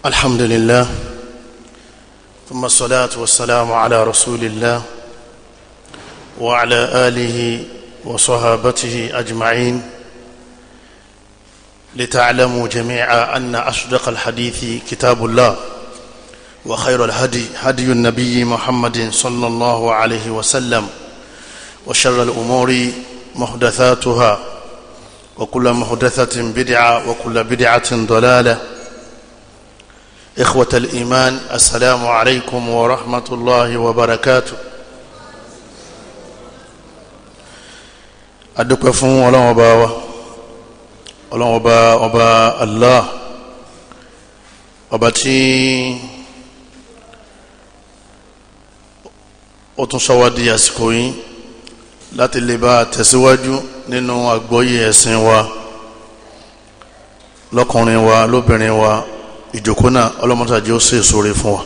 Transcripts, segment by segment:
الحمد لله ثم الصلاة والسلام على رسول الله وعلى آله وصحابته أجمعين. لتعلموا جميعا أن أصدق الحديث كتاب الله، وخير الهدي هدي النبي محمد صلى الله عليه وسلم، وشر الأمور محدثاتها، وكل محدثة بدعة، وكل بدعة ضلالة. إخوة الإيمان، السلام عليكم ورحمة الله وبركاته. Adúpẹ́ fún Ọlọ́run ọba wa, Ọlọ́run ọba ọba Allah, ọba tí ó tún sọ wá di àsìkò yìí láti lè bá tẹ̀síwájú nínú àgbọ́yé ẹ̀sìn wa, lọ́kùnrin wa lóbìnrin wa. Ìjókòó náà ọlọ́mọdé ó ṣe ìṣòro fún wa,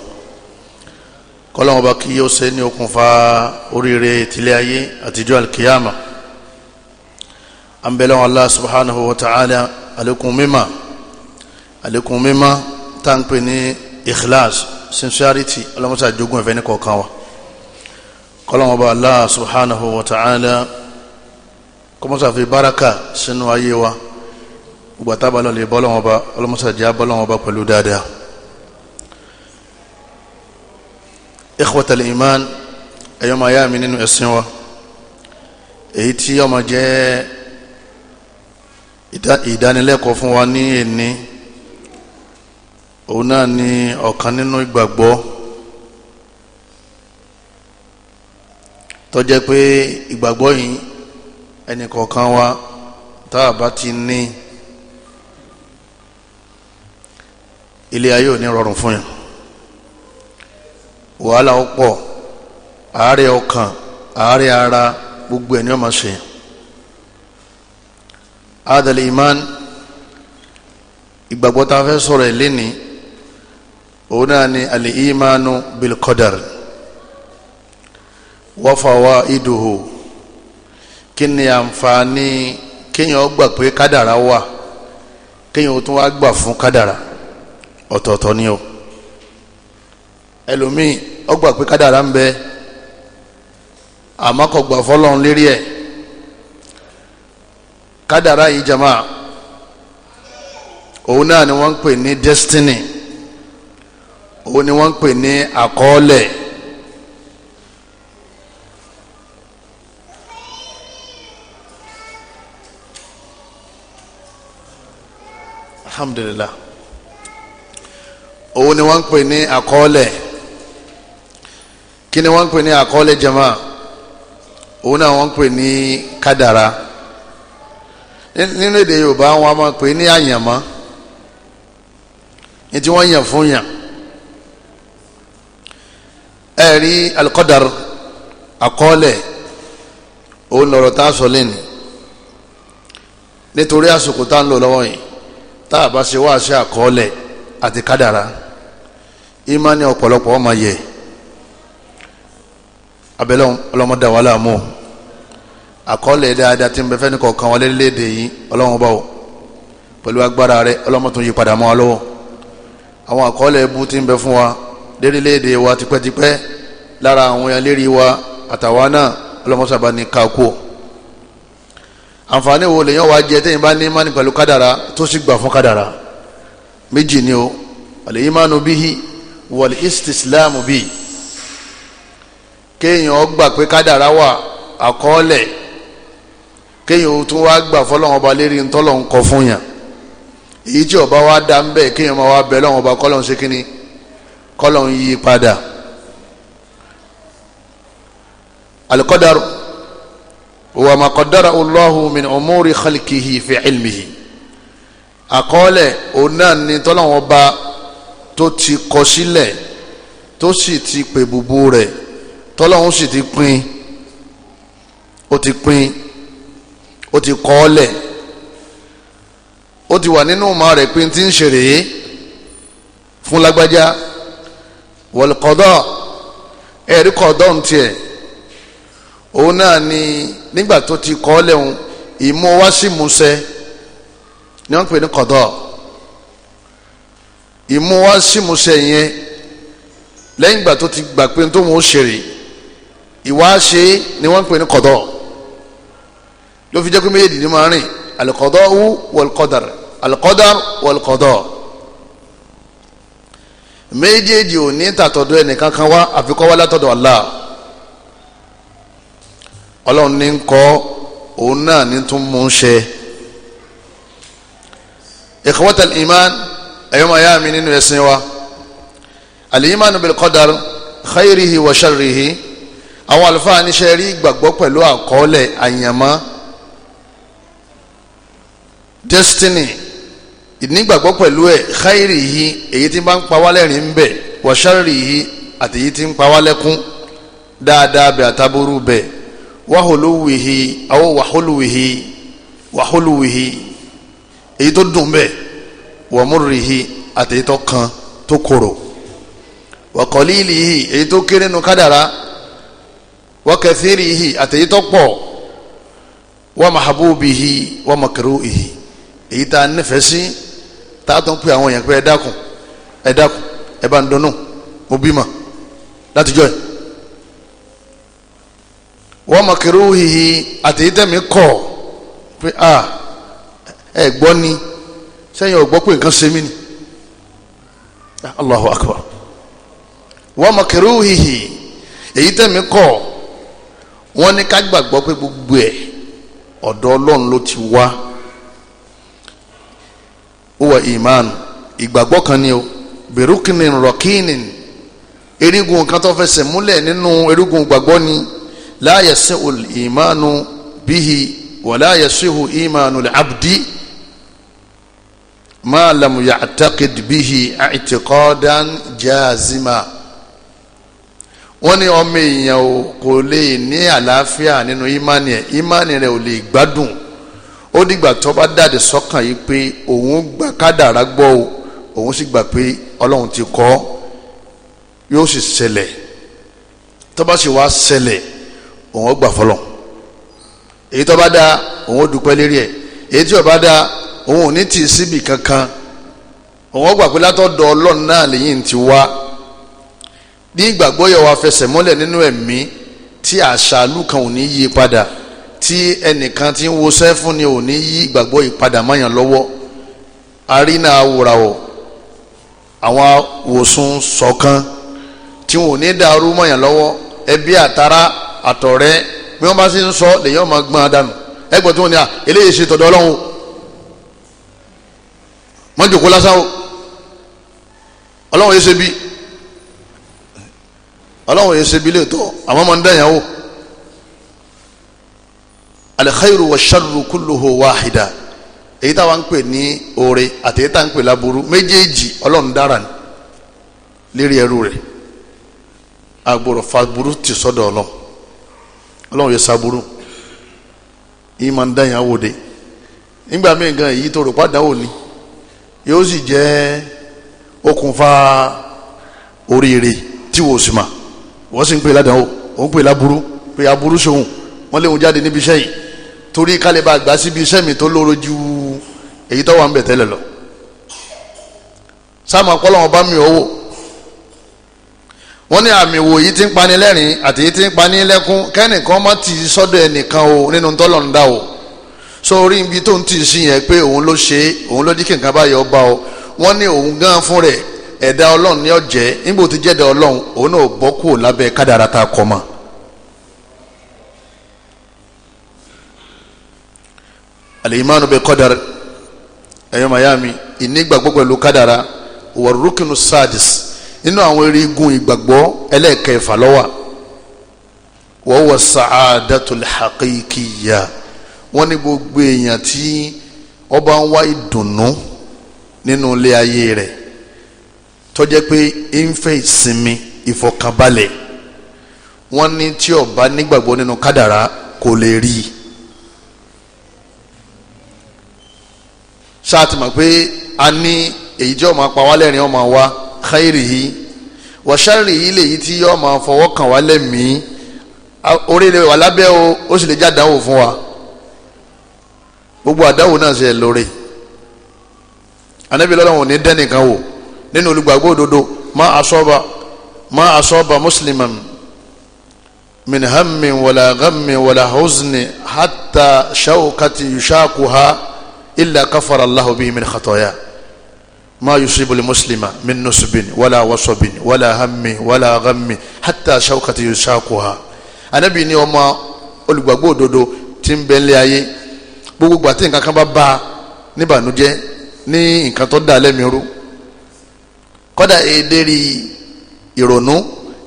kọ́lọ́mọ bá kí ó ṣe ní okùnfà oríire tìlẹ̀ ayé àtijọ́ alkiyama. Àǹbẹ̀lẹ̀ Allah subhanahu wa ta'ala, àlékún mímọ́, àlékún mímọ́ tá ń pè ní ikhlas, sincerity, ọlọ́mọdé àjogún ẹ̀fẹ́ ní kọ̀ọ̀kan wa. Kọ́lọ́mọ bá Allah subhanahu wa ta'ala kọ́mọ́sá fi báraka sínú ayé wa. Gbàtà bá lọ lè bọ́lọ́wọ́n bá ọlọ́mọsàjẹ́ bọ́lọ́wọ́n bá pẹ̀lú dáadáa. Ikhwatal iman, ẹ̀yọ́ máa yá mi nínú ẹ̀sìn wa, èyí tí ó máa jẹ́ ìdánilẹ́kọ̀ọ́ fún wa ní ẹni, òun náà ni ọ̀kan nínú ìgbàgbọ́ tó jẹ́ pé ìgbàgbọ́ yìí ẹnì kọ̀ọ̀kan wa tá a bá ti ní, ilé ayé ò ní rọrùn fún yàn. Wàhálà ó pọ̀, àárẹ̀ ọkàn, àárẹ̀ ara, gbogbo ẹ̀ ní ó máa ṣe. Adal iman, ìgbàgbọ́ tá a fẹ́ sọ̀rọ̀ ẹ̀ lénìí, òun náà ni al-imanu bil qadar wa fawaiduhu. Kí ni àǹfààní kéèyàn gbà pé kádàrá wà, kéèyàn tún wá gbà fún kádàrá? Ọ̀tọ̀ọ̀tọ̀ ni o. Ẹlòmíì ó gbà pé kádàrá ń bẹ, àmọ́ kò gbà fọ́lọ́run lérí ẹ̀. Kádàrá yìí jama, òun náà ni wọ́n ń pè ní destiny, òun ni wọ́n ń pè ní àkọọ́lẹ̀. Alhamdulillah, òun ni wọ́n ń pè ní àkọọ́lẹ̀. Kí ni wọ́n ń pè ní àkọọ́lẹ̀ jama? Òun náà wọ́n ń pè ní kádàrá. Nínú èdè Yorùbá wọn a máa pè ní àyànmọ́, ní tí wọ́n yàn fún yàn. Ẹ rí al-qadar, àkọọ́lẹ̀, òun lọ̀rọ̀ tá a sọ lẹ́nu nítorí àsìkò tá a ń lò lọ́wọ́ yìí. Tá a bá ṣe wá ṣe àkọọ́lẹ̀ àti kádàrá, ìmánì ọ̀pọ̀lọpọ̀ ọmọ yẹ. Abẹ́lẹ́ ọlọ́mọdé wà láàmú. Àkọọ́lẹ̀ dáadáa tí ń bẹ fẹ́ ní kọ̀ọ̀kan wọlé léde yìí, ọlọ́run bá wò pẹ̀lú agbára rẹ, ọlọ́mọ tó yí padà mọ́ wa lọ́wọ́. Àwọn àkọọ́lẹ̀ ẹbú tí ń bẹ fún wa lérílẹ̀-èdè wa tipẹ́tipẹ́ lára àwọn èèyàn lérí wa àtàwa náà, ọlọ́mọsàbá ní káàkó. Àǹfààní wo lèyàn wá jẹ tẹ́yìn bá ní ìmánì pẹ̀lú kádàrá tó sì gbà fún kádàrá? Méjì ni o, al-imanu bihi wal istislamu bihi. Kéèyàn gbà pé kádàrá wà, àkọọ́lẹ̀, kéèyàn tún wá gbà fọlọ́wọn ọba lérí ntọ́lọ́hún kọ fún yàn. Èyí tí ọba wa dá ń bẹ̀, kéèyàn máa wá bẹ̀ lọ́wọ́n ọba kọ́lọ́hún ṣe kínní, kọ́lọ́hún yí padà. Al-qadar huwa ma qaddarahu Allahu min umuri khalqihi fi ilmihi. Àkọọ́lẹ̀ òun náà ni tọ́lọ́wọ́n ọba tó ti kọ sílẹ̀, tó sì ti pè bùbù rẹ̀, tọ́lọ́hún sì ti pín, ó ti pín, ó ti kọ́ ọ́ lẹ̀, ó ti wà nínú ìmọ̀ rẹ̀ pín tí ń ṣeré fún lágbájá. Wal qada, ẹ̀rí kọ̀ọ̀dọ́ ń tiẹ̀, òun náà ni nígbà tó ti kọ́ ọ́ lẹ́hun, ìmú wá sí musẹ́ ni wọ́n ń pè ní kọ̀dọ̀. Ìmú wá símúṣẹ yẹn lẹ́yìn ìgbà tó ti gbà pé tó ń ṣeré ìwá ṣe ni wọ́n ń pè ní kọ̀dọ̀. Ló fi jẹ́ pé méjèèjì ní máa rìn, al-qada'u wal-qadar, al-qadar wal-qada'. Méjèèjì ò ní tàtọ̀dọ̀ ẹnìkan kan wá àfikọ́ wá látọ̀dọ̀ Allah. Ọlọ́run ní ń kọ́, òun náà ní tún mú un ṣe. Ikhwatal iman, ẹ̀yọ́ máa yá mi nínú ẹ̀sìn wa, al-imanu bil-qadar khayrihi wa sharrihi. Àwọn àlùfáà níṣẹ́ rí ìgbàgbọ́ pẹ̀lú àkọọ́lẹ̀ àyànmọ́, destiny, ìnígbàgbọ́ pẹ̀lú ẹ̀, khayrihi èyí tí bá ń pa wá lẹ́rìn ń bẹ̀, wa sharrihi àti èyí tí ń pa wá lẹ́kún, dáadáa bẹ̀ àtàbúrú bẹ̀, wa huluwihi aw wa huluwihi, wa huluwihi èyí tó dùn bẹ̀, wa murrihi àti èyí tó kan tó korò, wa qalilihi èyí tó kéré nu kádàrá, wa kathirihi àti èyí tó pọ̀, wa mahabubihi wa makruhihi èyí tá a nífẹ̀ẹ́ sí, tá a tún pè àwọn èèyàn pé ẹ dákun, ẹ dákun, ẹ bá ń dunnú, mo bímọ látijọ́ ẹ̀. Wa makruhihi àti èyí tẹ̀mí kọ̀ pé a ẹ gbọ́ ni, sẹ́yìn ò gbọ́ pé nǹkan ṣe mí ni. Allahu akbar. Wa makruhihi èyí tẹ̀mí kọ̀, wọ́n ní ká gbàgbọ́ pé gbogbo ẹ̀ ọ̀dọ̀ Ọlọ́run ló ti wá. Ó wà ìmánu, ìgbàgbọ́ kan ni o, bẹ̀rùkìnì rọ̀kìnì, erigun kan tó fẹsẹ̀ múlẹ̀ nínú erigun gbàgbọ́ ni. La yasi'ul ìmánu bihi wa la yasi'u ìmánu al-abdi ma lam ya'taqid bihi i'tiqadan jazima. Wọ́n ní ọmọ èèyàn o kò lè ní àlàáfíà nínú ìmánì ẹ̀, ìmánì rẹ̀ ò lè gbádùn. Ó dìgbà tó bá dàdé sọ́kàn yìí pé òun gbà kádàrá gbọ́ o, òun sì gbà pé Ọlọ́run ti kọ́, yóò sì ṣẹlẹ̀. Tó bá sì wá ṣẹlẹ̀, òun ó gbà fọlọ́. Èyí tó bá dá, òun ó dúpẹ́ lérí ẹ̀. Èyí tí ò bá dá, òun ò ní tì í síbì kankan. Òun ó gbà pé látọ̀dọ̀ Ọlọ́run náà lèyìn ti wá. Ní ìgbàgbọ́ yẹ wá fẹsẹ̀ mọ́lẹ̀ nínú ẹ̀mí tí àṣàlù kan ò ní yí padà, tí ẹnìkan tí ń woṣẹ́ fún ni ò ní yí ìgbàgbọ́ yìí padà mọ́yàn lọ́wọ́. Arínà awòràwọ̀, àwọn wòsùn sọ̀kan tí wọn ò ní dàrú mọ́yàn lọ́wọ́, ẹbí àtàrà àtọ̀rẹ́ bí wọ́n bá sì ń sọ lèyàn máa gbọ́n dànù. Ẹgbẹ́ tí wọ́n ní à eléyìí ṣe tọ̀dọ̀ Ọlọ́run, mọ́jòkó lásán o, Ọlọ́run yìí ṣe bí, Ọlọ́run yìí ṣe bí lè tọ́, àwọn ọmọ ń dẹ̀yàn o. Al-khayru wa-sharru kulluhu wahida, èyí táwa ń pè ní oore àti èyí táwa ń pè láburú, méjèèjì Ọlọ́run dára ní lérí ẹrú rẹ̀. Agbọ̀rọ̀ faburú ti sọ́dọ̀ Ọlọ́run, Ọlọ́run yìí ṣàbúrú, yìí máa ń dẹ̀yàn wò dé. Nígbà míì gan èyí tó rò pàdánwò ni yóò sì jẹ́ okùnfà oríire tí wò sì mà. Wọ́n sì ń pè ládàáwò, òun pè láburú, pé aburú sóhun, wọ́n léwu jáde níbi iṣẹ́ yìí torí kálíbà gbà síbi iṣẹ́ mi tó lóró ju èyí tó wà ń bẹ̀ tẹ́lẹ̀ lọ. Sáàmù ọpọlọ wọn bá mi ò wò. Wọ́n ní àmì wò yìí ti ń pani lẹ́rìn àti yìí ti ń pani lẹ́kún, kẹ́nìkan má ti sọ́dọ̀ ẹnìkan o nínú tọ́lọ̀ ń dá o. Sórí ibi tó ń tì sí yẹn pé òun ló ṣe, òun ló dí kí nǹkan báyọ̀ bá o. Wọ́n ní òun gan fún rẹ̀ ẹ̀dá Ọlọ́run ní ọ̀jẹ́, níbo ti jẹ́dá Ọlọ́run, òun náà bọ́ kúrò lábẹ́ kádàrá tá a kọ́ mọ́. Al-imanu bi qadar, ẹ̀yọ́ mayami, ìnígbàgbọ́ pẹ̀lú kádàrá, wà rúkìnnù sadis, nínú àwọn erigun ìgbàgbọ́ ẹlẹ́ẹ̀kẹfà ló wà. Wa huwa sa'adatul haqiqiyya, wọ́n ní gbogbo èèyàn tí ó bá ń wá ìdùnnú nínú ilé ayé rẹ̀, tó jẹ́ pé ń fẹ́ ìsinmi ìfọ̀kànbalẹ̀, wọ́n ní tí ó bá nígbàgbọ́ nínú kádàrá kò lè rí i. Ṣáà ti mọ̀ pé a ní èyí tí ó máa pa wá lẹ́rìn ó máa wá khairihi wa sharrihi, lèyí tí ó máa fọwọ́ kàn wá lẹ́mìí, orí lè wà lábẹ́ o, ó sì lè jẹ́ àdánwò fún wa. Gbogbo àdánwò náà ṣe lóore. Ànábì lọ́lọ́run ò ní dẹ́nìkan wò Nínú olùgbàgbọ́ òdodo, ma asaba musliman min hammin wala ghammin wala huzni hatta shawkati yushakuha illa kafara Allahu bihi min khataya. Ma yusibu al-muslima min nusbin wala wasabin wala hammin wala ghammin hatta shawkati yushakuha. Ànábì ní ọmọ olùgbàgbọ́ òdodo tí ń bẹ nílé ayé, gbogbo ìgbà tí nǹkan kan bá bá níbànújẹ́, ní nǹkan tó dà lẹ́mìí rú, kọ́dà èdèrí ìrònú,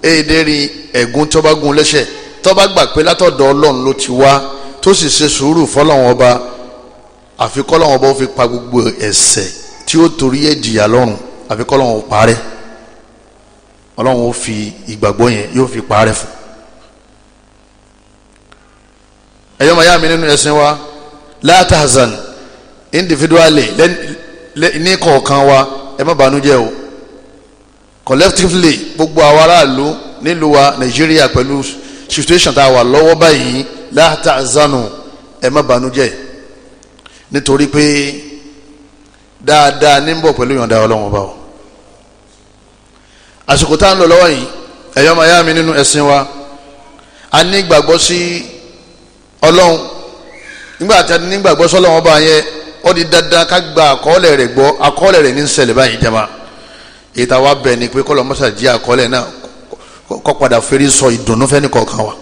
èdèrí ẹ̀gún tó bá gún lẹ́sẹ̀, tó bá gbà pé látọ̀dọ̀ Ọlọ́run ló ti wá, tó sì ṣe sùúrù fọlọ́run ọba, àfi kọ́lọ́run ọba ó fi pa gbogbo ẹ̀ṣẹ̀ tí ó torí ẹ̀ jìyà lọ́run, àfi kọ́lọ́run ó parẹ́. Ọlọ́run ó fi ìgbàgbọ́ yẹn yóò fi parẹ́ fún. Ẹ̀yọ́ màyá mi nínú ẹ̀sìn wa, la tahzan, individually ní kọ̀ọ̀kan wa, ẹ má bànújẹ́ o. Collectively gbogbo àwọn aráàlú nílùú wa Nàìjíríà pẹ̀lú situation tá a wà lọ́wọ́ báyìí, la tahzanu, ẹ má bànújẹ́, nítorí pé dáadáa ní ń bọ̀ pẹ̀lú ìyọ̀ǹda Ọlọ́run ọba o. Àsìkò tá à ń lò lọ́wọ́ yìí, ẹ̀yọ́ màyá mi nínú ẹ̀sìn wa, a ní ìgbàgbọ́ sí Ọlọ́run. Nígbà tí a ní ìgbàgbọ́ sí Ọlọ́run ọba yẹn, ó di dandan ká gba àkọọ́lẹ̀ rẹ̀ gbọ́. Àkọọ́lẹ̀ rẹ̀ ní ń ṣẹlẹ̀ báyìí jama. Èyí tá a wá bẹ̀ ni pé kọ́lọ́ mọ́sá jí àkọọ́lẹ̀ náà kọ́ padà fẹ́rí sọ ìdùnnú fẹ́ni kọ̀ọ̀kan wa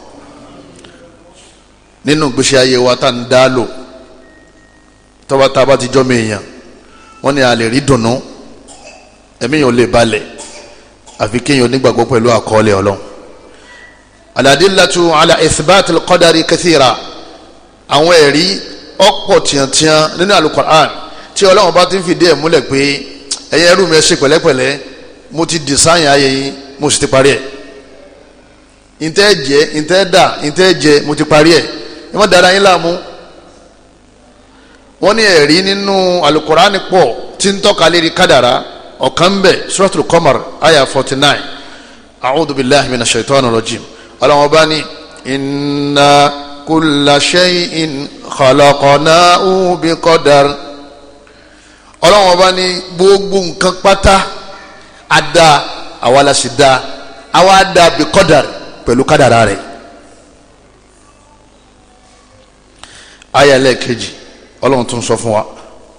nínú ìgbésí ayé wa tá à ń dá lò. Tọ́ba tá a bá ti jọ́ mi èèyàn, wọ́n ní a lè rí dùnnú, ẹ̀mí yẹn ò lè balẹ̀ àfi kéèyàn onígbàgbọ́ pẹ̀lú àkọọ́lẹ̀ Ọlọ́run. Al-adillatu ala ithbatil qadari kathira. Àwọn ẹ̀rí ọ̀pọ̀ tiẹ̀tiẹ̀ nínú Al-Qur'an tí Ọlọ́run bá ti ń fìdí ẹ̀ múlẹ̀ pé ẹ̀yin ẹrú mi ẹ ṣe pẹ̀lẹ́pẹ̀lẹ́, mo ti dìsáyìn ayé yín, mo sì ti parí ẹ̀. Ntẹ́ jẹ, ntẹ́ dà, ntẹ́ jẹ, mo ti parí ẹ̀, ẹ má dara yín láàmú. Wọ́n ní ẹ̀rí nínú Al-Qur'an pọ̀ tí ń tọ́ka lérí kádàrá. Ọ̀kan ń bẹ, Suratul Qamar aya 49, a'udhu billahi minash shaitani rajim. Ọlọ́run ọba ní inna kulla shay'in khalaqnahu bi qadar. Ọlọ́run ọba ní gbogbo nǹkan pátá àdá, àwa la sì dá, àwa dá bi qadar, pẹ̀lú kádàrá rẹ̀. Aya lẹ́ẹ̀kejì, Ọlọ́run tún sọ fún wa,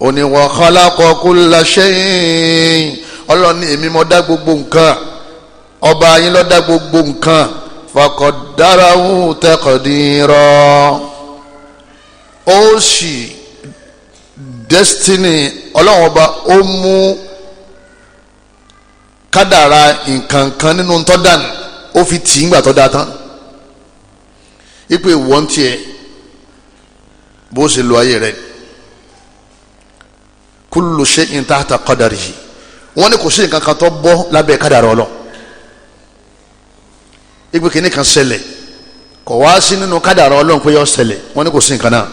ó ní wa khalaqa kulla shay'in. Ọlọ́run ní èmi mo dá gbogbo nǹkan, ọba yín ló dá gbogbo nǹkan, faqaddarahu taqdira. Ó sì destiny Ọlọ́run ọba, ó mú kádàrá nǹkan kan nínú tó dà ní, ó fi tì í ńgbà tó dá tán. Ipe wọ́n tiẹ̀ bó ṣe lo ayé rẹ̀, kullu shay'in tahta qadarihi. Wọ́n ní kò sí nǹkan kan tó bọ́ lábẹ́ kádàrá Ọlọ́run. Ipe kìíní kan ṣẹlẹ̀, kò wá sí nínú kádàrá Ọlọ́run pé yọ ṣẹlẹ̀, wọ́n ní kò sí nǹkan náà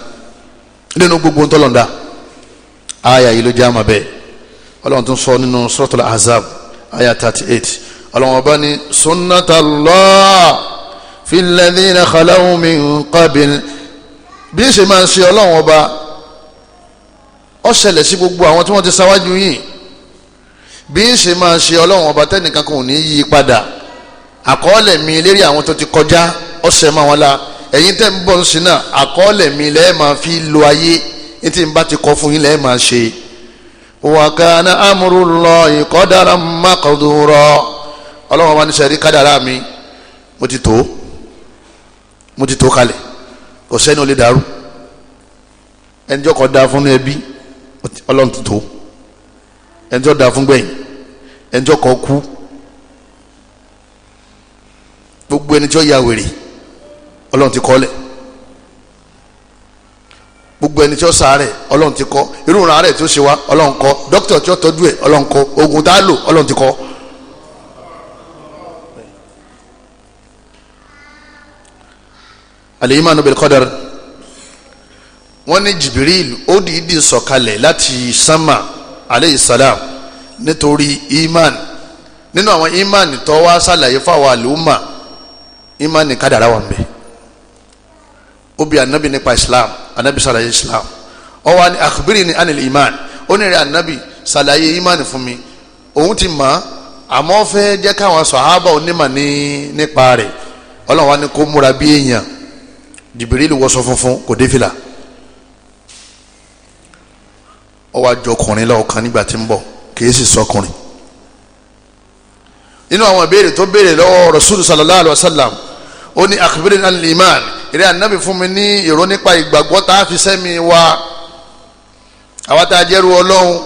nínú gbogbo ntọ́lọ́ndà. Aya yìí ló jẹ́ àmà bẹ́ẹ̀. Ọlọ́run tún sọ nínú Suratul Ahzab aya 38, Ọlọ́run ọba ní sunnatallah fil ladhina khalaw min qabl. Bí ń ṣe máa ń ṣe Ọlọ́run ọba, ó ṣẹlẹ̀ sí gbogbo àwọn tí wọ́n ti ṣáwájú yìí. Bí ń ṣe máa ń ṣe Ọlọ́run ọba, tẹ́nìkan kan ò ní yí padà. Àkọọ́lẹ̀ mi lérí àwọn tó ti kọjá, ó ṣẹ máa wọn la. Ẹ̀yin tẹ́ ń bọ̀ ń sin náà, àkọọ́lẹ̀ mi lẹ́ẹ̀ máa fi lo ayé, ní tí n bá ti kọ fún yín lẹ́ẹ̀ máa ṣe. Wa kana amrullahi qadaran maqdura. Ọlọ́run ọba ní sẹ́rí kádàrá mi, mo ti tó kalẹ̀, kò sẹ́ni ó lè dàrú. Ẹni tí ó kọ́ da fún ẹbí, Ọlọ́run ti tó. Ẹni tí ó da fún gbẹ̀yìn, ẹni tí ó kọ́ kú, gbogbo ẹni tí ó ya wèrè, Ọlọ́run ti kọ́ lẹ̀. Gbogbo ẹni tí ó ṣàárẹ̀, Ọlọ́run ti kọ́. Irú ìran àárẹ̀ tí ó ṣe wá, Ọlọ́run kọ́. Dókítà tí ó tọ́jú ẹ̀, Ọlọ́run kọ́. Oògùn tá a lò, Ọlọ́run ti kọ́. Al-imanu bil qadar. Wọ́n ní Jibril ó dìídì sọ̀kalẹ̀ láti sánmà aleyhi salam nítorí iman. Nínú àwọn iman tó wá ṣàlàyé fáwọn àlùmà, iman ní kádàrá wà ń bẹ. Ó bi anabi nípa Islam, anabi ṣàlàyé Islam. Ó wá ní akhbirni anil iman, ó ní rẹ̀ anabi ṣàlàyé iman fún mi. Òun ti mọ̀, àmọ́ fẹ́ jẹ́ káwọn sàhábà onímọ̀ ní nípa rẹ̀. Ọlọ́run wa ní kó múra bí èèyàn. Jibril wọṣọ funfun, kò dé fìlà, ó wá jọ ọkùnrin lọ́ọ̀kan nígbà tí ń bọ̀, kìí sì sọkùnrin. Nínú àwọn ìbéèrè tó béèrè lọ́wọ́ Rasul sallallahu alayhi wa sallam, ó ní akhbirni anil iman, ìrẹ́ ànábì fún mi ní ìró nípa ìgbàgbọ́ tá a fi sẹ́mi wa, àwa tá a jẹ́rú Ọlọ́run.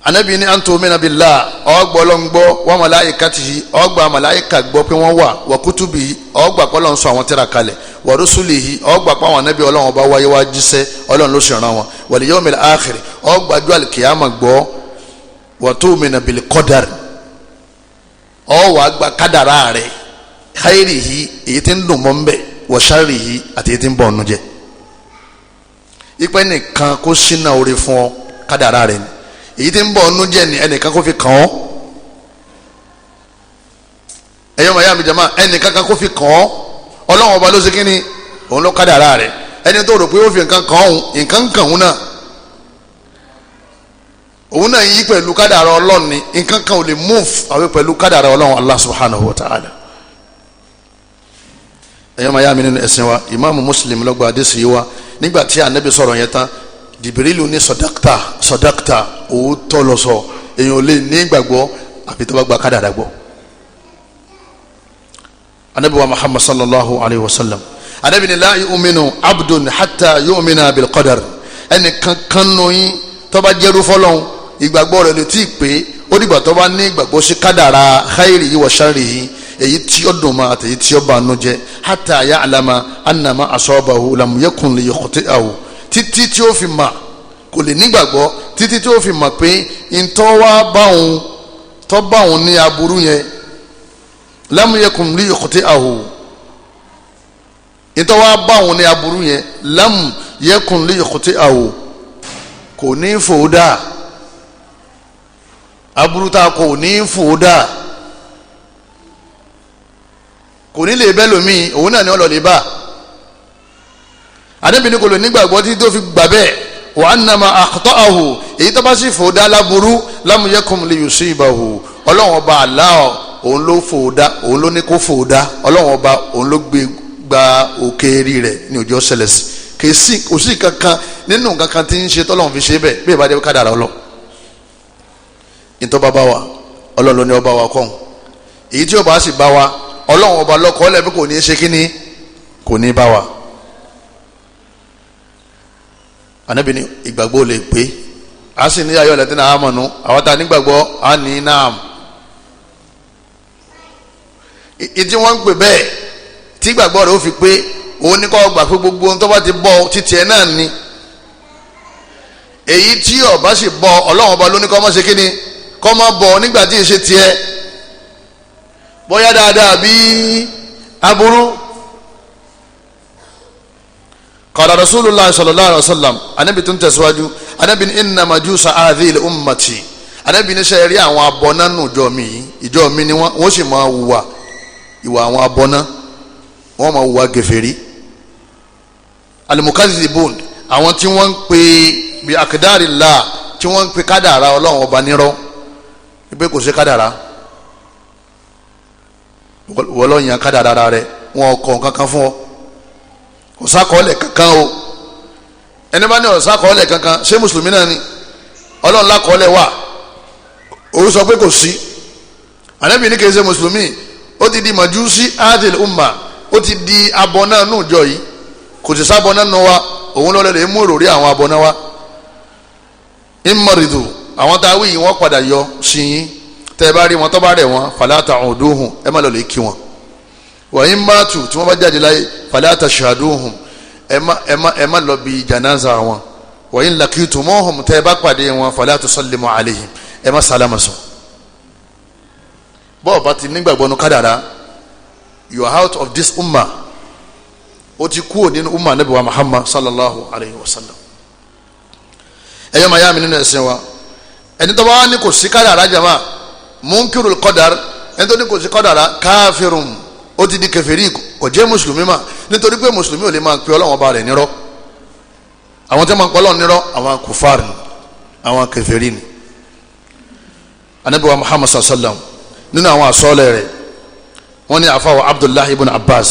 Ànábì ní an tu'mina billah, ọgbọ́ ọlọ́ngbọ́, wa malaikatihi, ọgbà màláìka gbọ́ pé wọ́n wà, wa kutubihi, ọgbà pé Ọlọ́run sọ àwọn tírà kalẹ̀, wa rusulihi, ọgbà pé àwọn ànábì Ọlọ́run ọba wáyé wá jíṣẹ́, Ọlọ́run ló sì rán wọn, wal yawmil akhir, ọgbà ju àlìkìyàmà gbọ́, wa tu'mina bil qadar, ọwọ́ àgbà kádàrá rẹ̀, khairihi, èyí tí ń dùn mọ́ ń bẹ̀, wa sharrihi, àti èyí tí ń bọ̀ ọ́nú jẹ́. Ipe nìkan kó sínà orí fún ọ, kádàrá rẹ̀ ni. Èyí tí ń bọ̀ ọ́nú jẹ́ ni ẹnìkan kó fi kàn ọ́. Ẹ̀yọ́ màá yá mi jama, ẹnìkan kan kó fi kàn ọ́. Ọlọ́run ọba ló ṣe kínní, òun ló kádàrá rẹ̀. Ẹni tó rò pé ó fi nǹkan kàn òun, nǹkan kàn òun náà, òun náà yí pẹ̀lú kádàrá Ọlọ́run ni. Nǹkan kan ò lè move àwọn pẹ̀lú kádàrá Ọlọ́run Allah subhanahu wa ta'ala. Ẹ̀yọ́ màá yá mi nínú ẹ̀sìn wa, ìmáàmù Muslim ló gba àdísì yìí wa. Nígbà tí Ànábì sọ̀rọ̀ yẹn tán, Jìbìrìlù ní sọdáktà sọdáktà, òótọ́ ló sọ, èèyàn ò lè ní ìgbàgbọ́ àfi tó bá gba kádàrá gbọ́. Ànábì wa Muhammad sallallahu alayhi wa sallam, Ànábì ní la yu'minu abdun hatta yu'mina bil qadar. Ẹnì kankan nù yín tó bá jẹ́rú fọlọ́hún, ìgbàgbọ́ rẹ̀ lè tí ì pé, ó dìgbà tó bá ní ìgbàgbọ́ sí kádàrá khairihi wa sharrihi, èyí tí ó dùn ma àti èyí tí ó bá nu jẹ́, hatta ya'lama annama asabahu lam yakun liyukhti'ahu, títí tí ó fi mà kò lè nígbàgbọ́, títí tí ó fi mà pé ntọ́ wá báwọn tọ́ báwọn ní aburú yẹn, lam yakun liyukhti'ahu, ntọ́ wá báwọn ní aburú yẹn, lam yakun liyukhti'ahu, kò ní fòódà, aburú tá a kò ní fòódà, kò ní lè bẹ́ lómi, òun náà ni ọlọ́ lè bá. Ànábì ní kò lè nígbàgbọ́ títí tó fi gbà bẹ́ẹ̀. Wa annama akhta'ahu, èyí tó bá sì fòdá láburú, lam yakun liyusibahu, Ọlọ́run ọba Allah òun ló fòdá, òun ló ní kó fòdá, Ọlọ́run ọba òun ló gbé gba òkè rí rẹ̀ ní òjò ṣẹlẹ̀ sí. Kò sí kankan nínú kankan tí ń ṣe tọ́lọ́run fi ṣe bẹ́ẹ̀ bí ìbá dé kádàrá ọlọ́. Ìtọ́ bá bá wa, Ọlọ́run ló ní ọba wa kọ́hún. Èyí tí ó bá sì bá wa, Ọlọ́run ọba lọ́kọ́ lẹ́bí kò ní í ṣe kíní, kò ní bá wa. Ànábì ní ìgbàgbọ́ lè pé, a sì ní ayọ̀ lẹ́tí náà àmọ̀nù, àwọn tá a nígbàgbọ́ a ní náà. Ìdí wọ́n ń pè bẹ́ẹ̀ tí ìgbàgbọ́ rẹ̀ ó fi pé, òun ní kó gbà pé gbogbo ohun tó bá ti bọ́ títí ẹ̀ náà ni. Èyí tí ó bá sì bọ́, Ọlọ́run ọba ló ní kó má ṣe kíni, kó má bọ̀ nígbà tí ì ṣe tiẹ̀, bóyá dáadáa bí aburú. Qala Rasulullah sallallahu alaihi wasallam, Ànábì tún tẹ̀síwájú, Ànábì ní inna majusa hadhihi ummati, Ànábì ní sẹ́ rí àwọn abọ́ná nù ìjọ mi yìí, ìjọ mi ni wọ́n sì máa hùwà ìwà àwọn abọ́ná, wọ́n máa hùwà gèfèrí. Al-mukaththibun, àwọn tí wọ́n ń pè bí aqdarillah, tí wọ́n ń pè kádàrá Ọlọ́run ọba nírọ́, pé kò sí kádàrá, wọ́n lọ yàn kádàrá rẹ̀, wọn kọ̀ kankan fún ọ, kò sákọọ́lẹ̀ kankan o. Ẹni bá ní ọ̀rọ̀ sákọọ́lẹ̀ kankan, ṣé mùsùlùmí náà ni? Ọlọ́run lákọọ́lẹ̀ wà, òun sọ pé kò sí. Ànábì ní kì í ṣe mùsùlùmí, ó ti di màjúsí adil umma, ó ti di abọ́ná nù jọ yìí, kò sì sábọ́ná nù wa, òun lọ́lẹ̀ lè mú ìròrí àwọn abọ́ná wa. Ìmọ̀rìdù, àwọn tá a wí yìí wọ́n padà yọ sí yín, tẹ́ ẹ bá rí wọn tó bá rẹ̀ wọn, fala ta'uduhum, ẹ má lọ lè kí wọn. Wa in matu, tí wọ́n bá jáde láyé, fala tashhaduhum, ẹ má lọ bí janaza wọn. Wa in laqitumuhum, tẹ́ ẹ bá pàdé wọn, fala tusallimu alayhim, ẹ má sálámà sọ. Bọ́ọ̀ bá ti nígbàgbọ́ nu kádàrá, you are out of this ummah, ó ti kúrò nínú umma nabi wa Muhammad sallallahu alayhi wa sallam. Ẹ̀yọ́ màá yá mi nínú ẹ̀sìn wa, ẹni tó bá wà ní kò sí kádàrá jama, munkirul qadar, ẹni tó ní kò sí kádàrá káfírun, ó ti di kèfèrí, kò jẹ́ mùsùlùmí mà, nítorí pé mùsùlùmí ò lè máa pe Ọlọ́run ọba rẹ̀ nírọ́. Àwọn tí wọ́n máa ń pe Ọlọ́run nírọ́, àwọn kùfàr ni, àwọn kèfèrí ni. Anabi wa Muhammad sallam nínú àwọn àsọlẹ̀ rẹ̀ wọ́n ní àfàwọ̀ Abdullahi ibn Abbas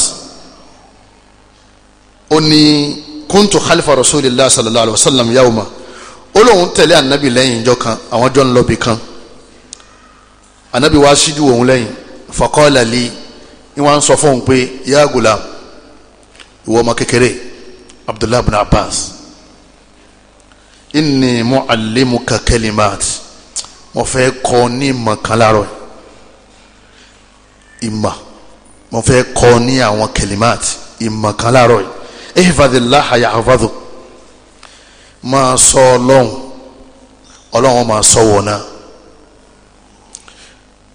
ó ní kuntu khalifa rasulillah sallallahu alayhi wa sallam yawma, ó lóun tẹ̀lé anabi lẹ́yìn ìjọ kan, àwọn jọ ń lọ bì kan, anabi wá síjú òun lẹ́yìn, faqala li, ní wọ́n sọ fún òun pé ya gulam, ìwọ ọmọ kékeré Abdullahi ibn Abbas, inni mu'allimuka kalimat, mo fẹ́ kọ́ ní ìmọ̀ kan láàárọ̀, ìmọ̀ mo fẹ́ kọ́ ní àwọn kalimat, ìmọ̀ kan láàárọ̀ yìí, ihfazillaha yahfazuk, máa sọ ọlọ́run, ọlọ́run máa sọ wọ̀ náà,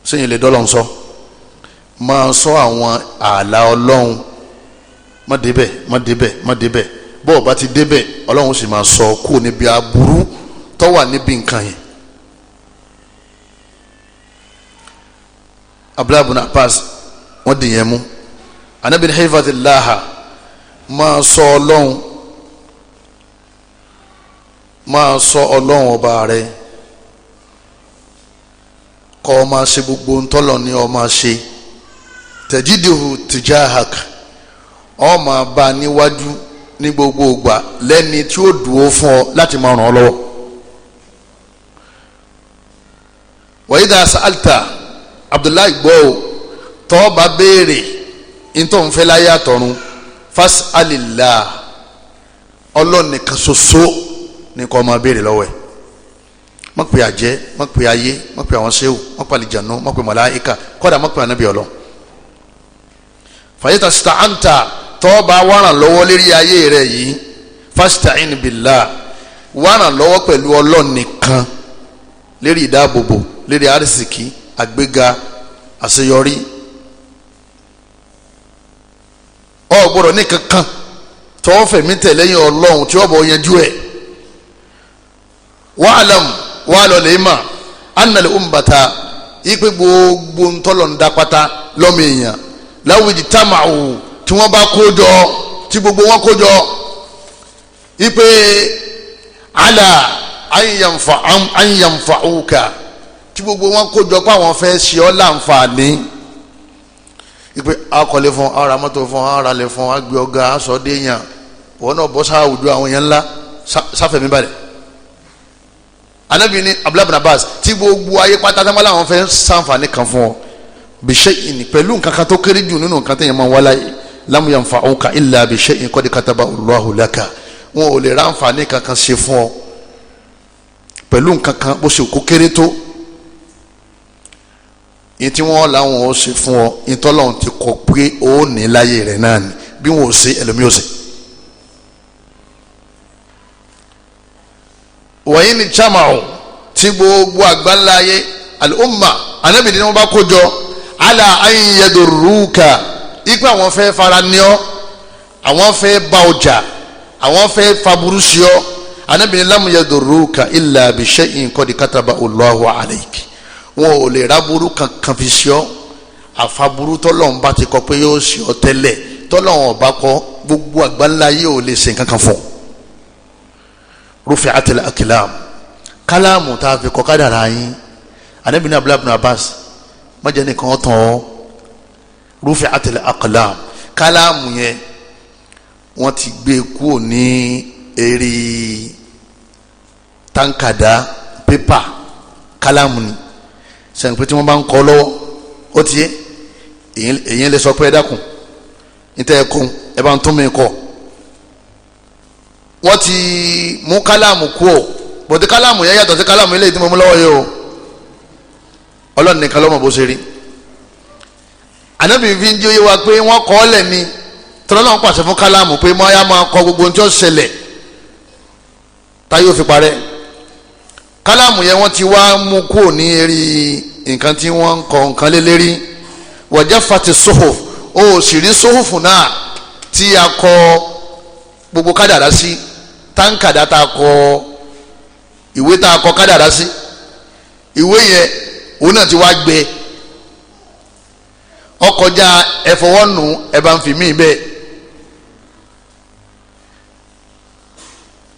sẹ́yìn lè dọ́lọ́run sọ, máa sọ àwọn ààlà ọlọ́run, má débẹ̀ má débẹ̀ má débẹ̀, bó o bá ti débẹ̀ ọlọ́run sì máa sọ kú níbi aburú tó wà níbi nǹkan yẹn. Abdullahi ibn Abbas wọ́n dì yẹn mú. Anabi ní hifadhillaha, máa sọ ọlọ́run, máa sọ ọlọ́run ọba rẹ, kọ́ ọ máa ṣe gbogbo ntọ́lọ̀ ni ọ máa ṣe, tajiduhu tijahak, ọ máa bá níwájú ní gbogbo ìgbà lẹ́ni tí ó dúró fún ọ láti máa ràn ọ́ lọ́wọ́. Wa idha sa'alta, Abdullahi gbọ́ o, tọ́ bá béèrè ntọ́ nfẹ́ láyé àtọ̀run, fas'alillah, Ọlọ́run nìkan ṣoṣo ní kó máa béèrè lọ́wọ́ ẹ̀. Má pe àjẹ́, má pe ayé, má pe àwọn sẹ́wù, má pe àlìjànú, má pe màláíkà, kódà má pe ànábì Ọlọ́run. Fàyẹ́tà sta'anta, tọ́ bá wàràn lọ́wọ́ lérí ayé rẹ̀ yìí, fasta'in billah, wàràn lọ́wọ́ pẹ̀lú Ọlọ́run nìkan lérí ìdáàbòbò, lérí àrísìkí, àgbéga, àṣeyọrí. Ọ gbọ́dọ̀ ní kankan tọ́ fẹ̀mí tẹ̀lẹ́yìn Ọlọ́run tí ó bọ̀ yanjú ẹ̀. Wa'lam, wà lọ lè mà annal ummata, ipe gbogbo ntọ́lọ̀ ń dapata lọ́mọ èèyàn láwùjì támàwù, tí wọ́n bá kó jọ, tí gbogbo wọn kó jọ, ipe ala an yanfa'uka, tí gbogbo wọn kó jọ pé àwọn fẹ́ ṣe ọ́ láǹfààní, ipe akọ̀lé fún ara mọ́tò fún ara lè fún agbé ọ̀gá aṣọ déèyàn, wọn náà bọ́ sáwùjọ àwọn yẹn ńlá sáfẹ̀mí balẹ̀. Anabi ni Abdullahi ibn Abbas, tí gbogbo ayé pátá tí wọn làwọn fẹ́ ṣàǹfààní kan fún ọ, bi shay'in, pẹ̀lú nǹkan kan tó kéré jù nínú nǹkan téèyàn máa ń wá láyé, lam yanfa'uka illa bi shay'in qad kataba Allahu laka, wọn ò lè ráǹfààní kankan ṣe fún ọ pẹ̀lú nǹkan kan bó ṣe kó kéré tó, yìí tí wọ́n làwọn ò ṣe fún ọ, ìtọ́lọ́hún ti kọ pé ó ní láyé rẹ̀ náà ni, bí wọn ò ṣe ẹlòmíì ò ṣe. Wọ̀nyí ni chamao, tí gbogbo àgbáńlá ayé al-umma, anabi ni wọ́n bá kó jọ, ala an yadurruka, ipe àwọn fẹ́ fara ní ọ, àwọn fẹ́ bá ọjà, àwọn fẹ́ faburú sí ọ, anabi ni lam yadurruka illa bi shay'in qad kataba Allahu alayk, wọn ò lè ráburú kankan fi sí ọ, àfaburú tọ́lọ́run bá ti kọ pé yóò sí ọ tẹ́lẹ̀, tọ́lọ́run ọba kọ, gbogbo àgbáńlá ayé ò lè ṣe nǹkan kan fún ọ. Rufi'atil aklam, kálámù tá a fi kọ kádàrá yín, anabi ní Abdullahi ibn Abbas, má jẹ́ nìkan tán ọ́, rufi'atil aklam, kálámù yẹn wọ́n ti gbé kúrò ní eré táǹkàdá pépà, kálámù ni sẹ́yìn pé tí wọ́n bá ń kọ́ lọ́wọ́, ó ti yé èyí lè sọ pé ẹ dákun, níta ẹ kún ẹ bá ń tún mi kọ́, wọ́n ti mú kálámù kú o, bọ̀dé kálámù yẹn yàtọ̀ sí kálámù ilé tí mo mú lọ́wọ́ yìí o, Ọlọ́run nìkan ló mọ̀ bó ṣe rí. Ànábì fi ń jẹ́ oyé wa pé wọ́n kọ́ ọ́ lẹ̀ ni, tọ́lá náà pàṣẹ fún kálámù pé mọ́ ayá máa kọ gbogbo ohun tí ó ṣẹlẹ̀ táyé ò fi parẹ́. Kálámù yẹn wọ́n ti wá mú kúrò ní eré nǹkan tí wọ́n ń kọ nǹkan lé lérí. Wọ́jà fati sóhùf, o sì rí sóhùfù náà tí a kọ gbogbo kádàrá sí, táǹkàdá tá a kọ ìwé tá a kọ kádàrá sí, ìwé yẹn òun náà ti wá gbẹ, ọkọjá ẹfọwọ́nù ẹ bá ń fi mí bẹ́ẹ̀.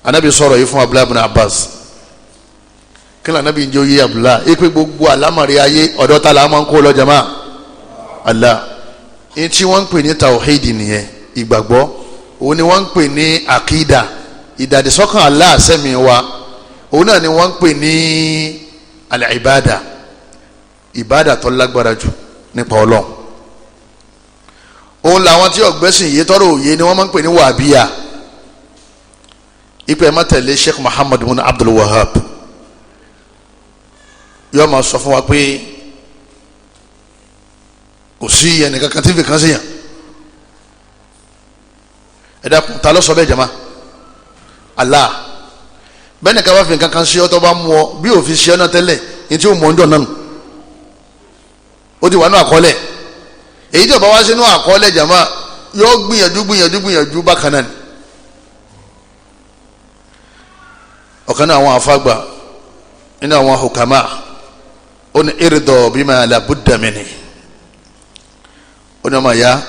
Anabi sọ̀rọ̀ yìí fún Abdullahi ibn Abbas. Kí lóò nàbí njẹ́ oyè Abdullah ipe gbogbo àlámọ̀rí ayé ọ̀dọ́ ta la máa ń kó lọ jama Allah. Ní tí wọ́n ń pè ní tawhid nìyẹn, ìgbàgbọ́. Òun ni wọ́n ń pè ní akida, ìdàdísọ́kàn Allah sẹ́mi wa. Òun náà ni wọ́n ń pè ní al-ibada, ìbádà tó lágbára jù nípa Ọlọ́run. Òun làwọn tí ọ̀gbẹ́sìn yìí tọrọ òye ni wọ́n máa ń pè ní wàbíyà. Ipe ẹ̀ má tẹ̀lé Sheikh Muhammad bin Abdul Wahab, yóò máa sọ fún wa pé kò sí ẹnìkankan tí ń fi kan sí yàn. Ẹ dákun, ta ló sọ bẹ́ẹ̀ jama? Allah. Bẹ́ẹ̀ nìkan bá fi nǹkan kan sí ọ tó bá mú ọ bí òfin sí ọ náà tẹ́lẹ̀ ní tí ó mọ̀ ń jọ náà nù, ó ti wà nínú àkọọ́lẹ̀. Èyí tí ó bá wá sínú àkọọ́lẹ̀ jama yóò gbìyànjú gbìyànjú gbìyànjú bákan náà ni. Ọ̀kan náà àwọn afágbà nínú àwọn hukama, ó ní iridọ bima la budda minni. Ó ní ọmọ ya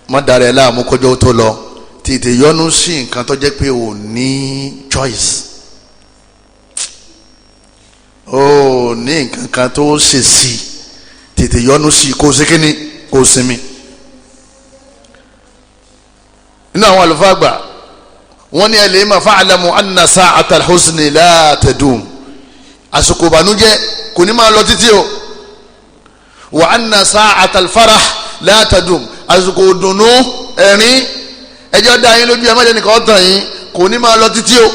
má dára ẹ láàmú kọjọ́ tó lọ, tètè yọnu sí nǹkan tó jẹ́ pé ò ní choice, ò ní nǹkan kan tó ṣe sí, tètè yọnu sí kó ṣe kíni kó sinmi. Nínú àwọn àlùfáà gbà wọ́n ní ẹ lè má fa'lamu anna sa'ata al-huzni la tadum. Àsìkò ìbànújẹ́ kò ní máa lọ títí o. Wa anna sa'ata al-farah la tadum. Àsìkò ìdùnnú ẹ̀rín ẹjọ́ dá yín lójú ẹ má jẹ́ nìkan tàn yín, kò ní máa lọ títí o.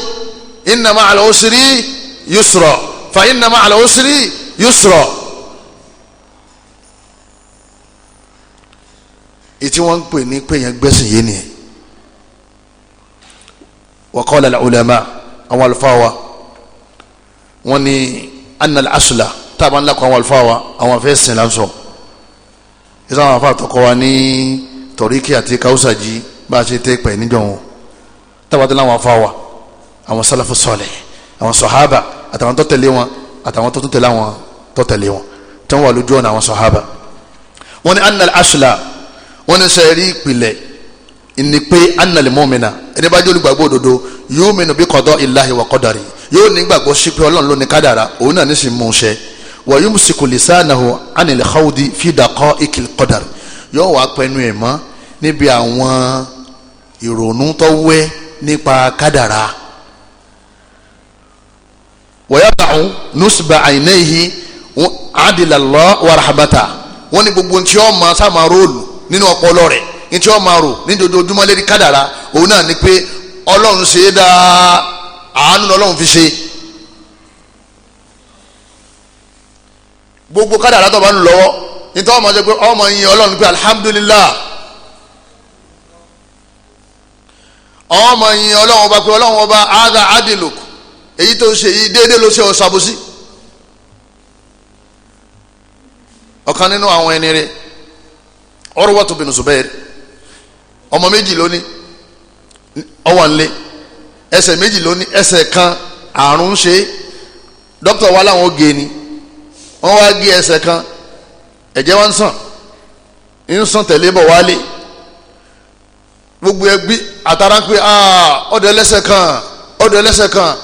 Inna ma'al usri yusra fa inna ma'al usri yusra. Ètí wọ́n ń pè ní pé yẹn gbẹ́sìn yé nìyẹn. Wa qala al-ulama, àwọn àlùfáà wa wọ́n ní anna al-asla, tábà ńlá kọ́ àwọn àlùfáà wa àwọn afẹ́ sìn lásọ̀. Ìsọ àwọn afá àtọkọ wa ní tọ̀ríkì àti káwùsàjì bá a ṣe tẹ́ pẹ̀ níjọ wọn. Tábà tó láwọn afá wa àwọn sálàfù sọ̀lẹ̀, àwọn sọ̀hábà àtàwọn tó tẹ̀lé wọn àtàwọn tó tún tẹ̀lé àwọn tó tẹ̀lé wọn tí wọ́n wà lójú ọ̀nà àwọn sọ̀hábà. Wọ́n ní anna al-asla, wọ́n ní sẹ́ẹ̀rí ìpìlẹ̀ ní pé anna al-mu'mina, ẹni bá jẹ́ olùgbàgbọ́ òdodo, yu'minu bi qada'illahi wa qadarihi, yóò ní gbàgbọ́ sí pé Ọlọ́run ló ní kádàrá, òun náà ní sì mú un ṣẹ. Wa yumsiku lisanahu anil khawdi fi daqa'iqil qadar, yóò wá pẹnu ẹ̀ mọ́ níbi àwọn ìrònú tó wẹ́ nípa kádàrá. Wa yada'u nusba aynayhi adlallah wa rahmata, wọ́n ní gbogbo tí wọ́n máa sá máa róòlù nínú ọpọlọ rẹ̀, ní tí wọ́n máa rò ní dojoojúmọ́ lérí kádàrá, òun náà ní pé Ọlọ́run ṣe é dáa, àánú lọ́lọ́run fi ṣe. Gbogbo kádàrá tó bá ń lọ́wọ́ nítorí ọmọ ṣe pé ọmọ yìn Ọlọ́run pé alhamdulillah, ọmọ yìn Ọlọ́run ọba pé Ọlọ́run ọba ada adiluk, èyí tó ṣe yìí déédéé ló ṣe ọ̀ṣàbòsí. Ọ̀kan nínú àwọn ẹni rẹ̀, Urwatu bin Zubair, ọmọ méjì lóní, ọwọ́ ńlẹ̀, ẹsẹ̀ méjì lóní, ẹsẹ̀ kan àrùn ṣe, dókítà wa láwọn gé ni, wọ́n wá gé ẹsẹ̀ kan, ẹ̀jẹ̀ wá ń sàn, ń sàn tẹ̀lé bọ̀ wálé, gbogbo ẹbí àtàrà ń pè ọ̀dọ̀ ẹlẹ́sẹ̀ kan, ọ̀dọ̀ ẹlẹ́sẹ̀ kan.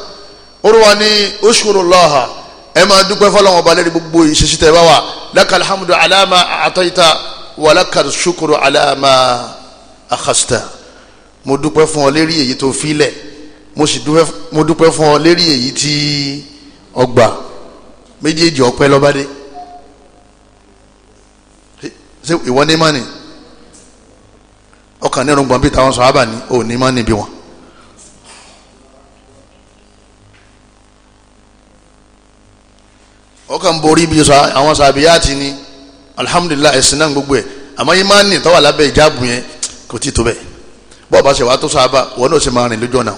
Urwa ní ushkurullaha, ẹ máa dúpẹ́ fọlọ́wọn ọba lẹ́ni gbogbo ìṣesí tẹ̀ bá wà, lakal hamdu ala ma a'tayta wa lakal shukru ala ma akhasta. Mo dúpẹ́ fún ọ lérí èyí tó filẹ̀, mo sì dúpẹ́ fún ọ lérí èyí tí ọgbà méjèèjì ọpẹ́ lọ́bàdé. Ṣé ìwọ ní mọ́ni? Ọkàn nínú gbọ̀n bíi táwọn sọ̀hábà ní ò ní mọ́ni bí wọn. Ọkàn borí bí àwọn sàbíyàtì ni alhamdulilayi ẹ̀sìn náà gbogbo ẹ̀, àmọ́ yìí máa ń ní tọ́wà lábẹ́ ìjáàbù yẹn kò tí tó bẹ́ẹ̀. Bọ́ọ̀ bá ṣe wàá tó sábà wọn náà ṣe máa rìn lójú ọ̀nà.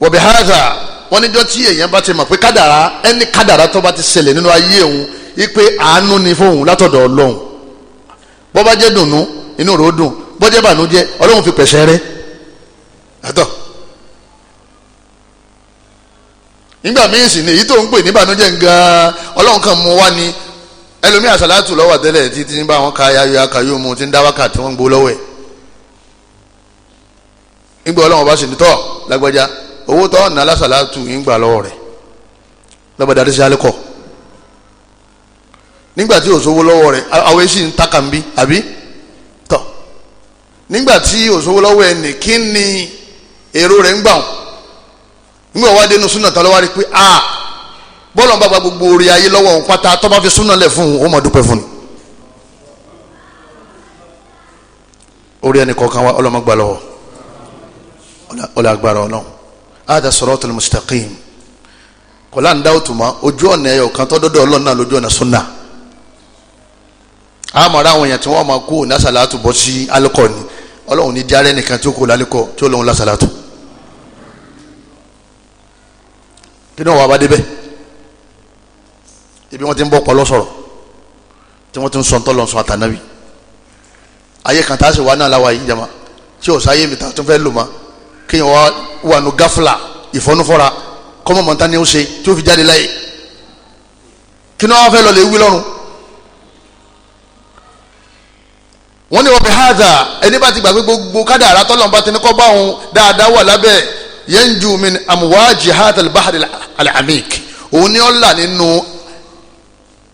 Wọ̀bí hàdà wọ́n níjọ́ tí èèyàn bá ti mọ̀ pé kádàrá, ẹni kádàrá tó bá ti ṣẹlẹ̀ nínú ayé òun ipe àánú ni fóun látọ̀dọ̀ Ọlọ́run. Bọ́ bá jẹ́ dùnnú inú rẹ̀ ó dùn, bọ́ jẹ́ bànújẹ́ Ọlọ́run fi pẹ̀sẹ̀ rẹ̀ àtọ̀. Nígbà míì sì ni èyí tó ń pè ní bànújẹ́ gan-an Ọlọ́run kan mú wá ni. Ẹlòmíì àsàlátù lọ́wọ́ tẹ́lẹ̀ títí ń bá wọn ka ayọ̀ akayọ̀ mu ti ń dá wákàtí wọn ń gbó lọ́wọ́ ẹ̀. Nígbà ọlọ́run bá sì ní tọ́ lágbájá owó tọ́ ọ̀nà alásàlátù ń gbà lọ́wọ́ rẹ̀ lọ́ba darí sí alẹ́kọ̀. Nígbà tí òṣòwò lọ́wọ́ rẹ̀ àwọn èsì ń takà ń bí àbí tọ́. Nígbà tí òṣòwò lọ́wọ́ ẹ̀ ní kí ni èrò rẹ̀ ń gbà wọ́n. Nígbà wá dénú súnà tán lọ́wọ́ rí pé a bọ́ọ̀lù ọba gbogbo orí ayé lọ́wọ́ òun pátá tó bá fi súnà lẹ̀ fún òun ó máa dúpẹ́ fún ni. Orí ẹnì kọ̀ọ̀kan wa ọlọ́mọ gbà lọ́wọ́ ọlọ́ agbára ọlọ́run. Hada siratul mustaqim kọ́lá ń dá òtún mọ́ ojú ọ̀nà ẹ̀yọ̀ kan tó dọ́dọ̀ ọlọ́run náà lójú ọ̀nà súnà. Àmọ́ àwọn èèyàn tí wọ́n máa kú ní asàlátù bọ́ sí alukọ ni ọlọ́run ní diarẹ́ nìkan tí ó kú lálùkọ tí ó lóun lásàlátù. Kí ni wọ́n wá bá débẹ̀? Ibi wọ́n ti ń bọ́ pọlọ́ sọ̀rọ̀ tí wọ́n ti ń sọ ń tọ́lọ́ sọ àtànábì. Ayé kan tá a sì wá náà láwa yìí jama tí o sáyé mi ta tó fẹ́ lò ma kéèyàn wá wà nù gáfúlà ìfọ́nufọ́ra kọ́mọ mọ̀ntá ni ó ṣe tí ó fi jáde láyé. Kí ni wọ́n fẹ́ lọ lè wí lọ́rùn? Wọ́n ní wọ́n fi hádà ẹni bá ti gbàgbé gbogbo kádàrá tọ́lọ̀ bá ti ní kọ́ bá òun dáadáa wà lábẹ́ yanju min amwaji hadha al-bahr al-amik. Òun ni ó là nínú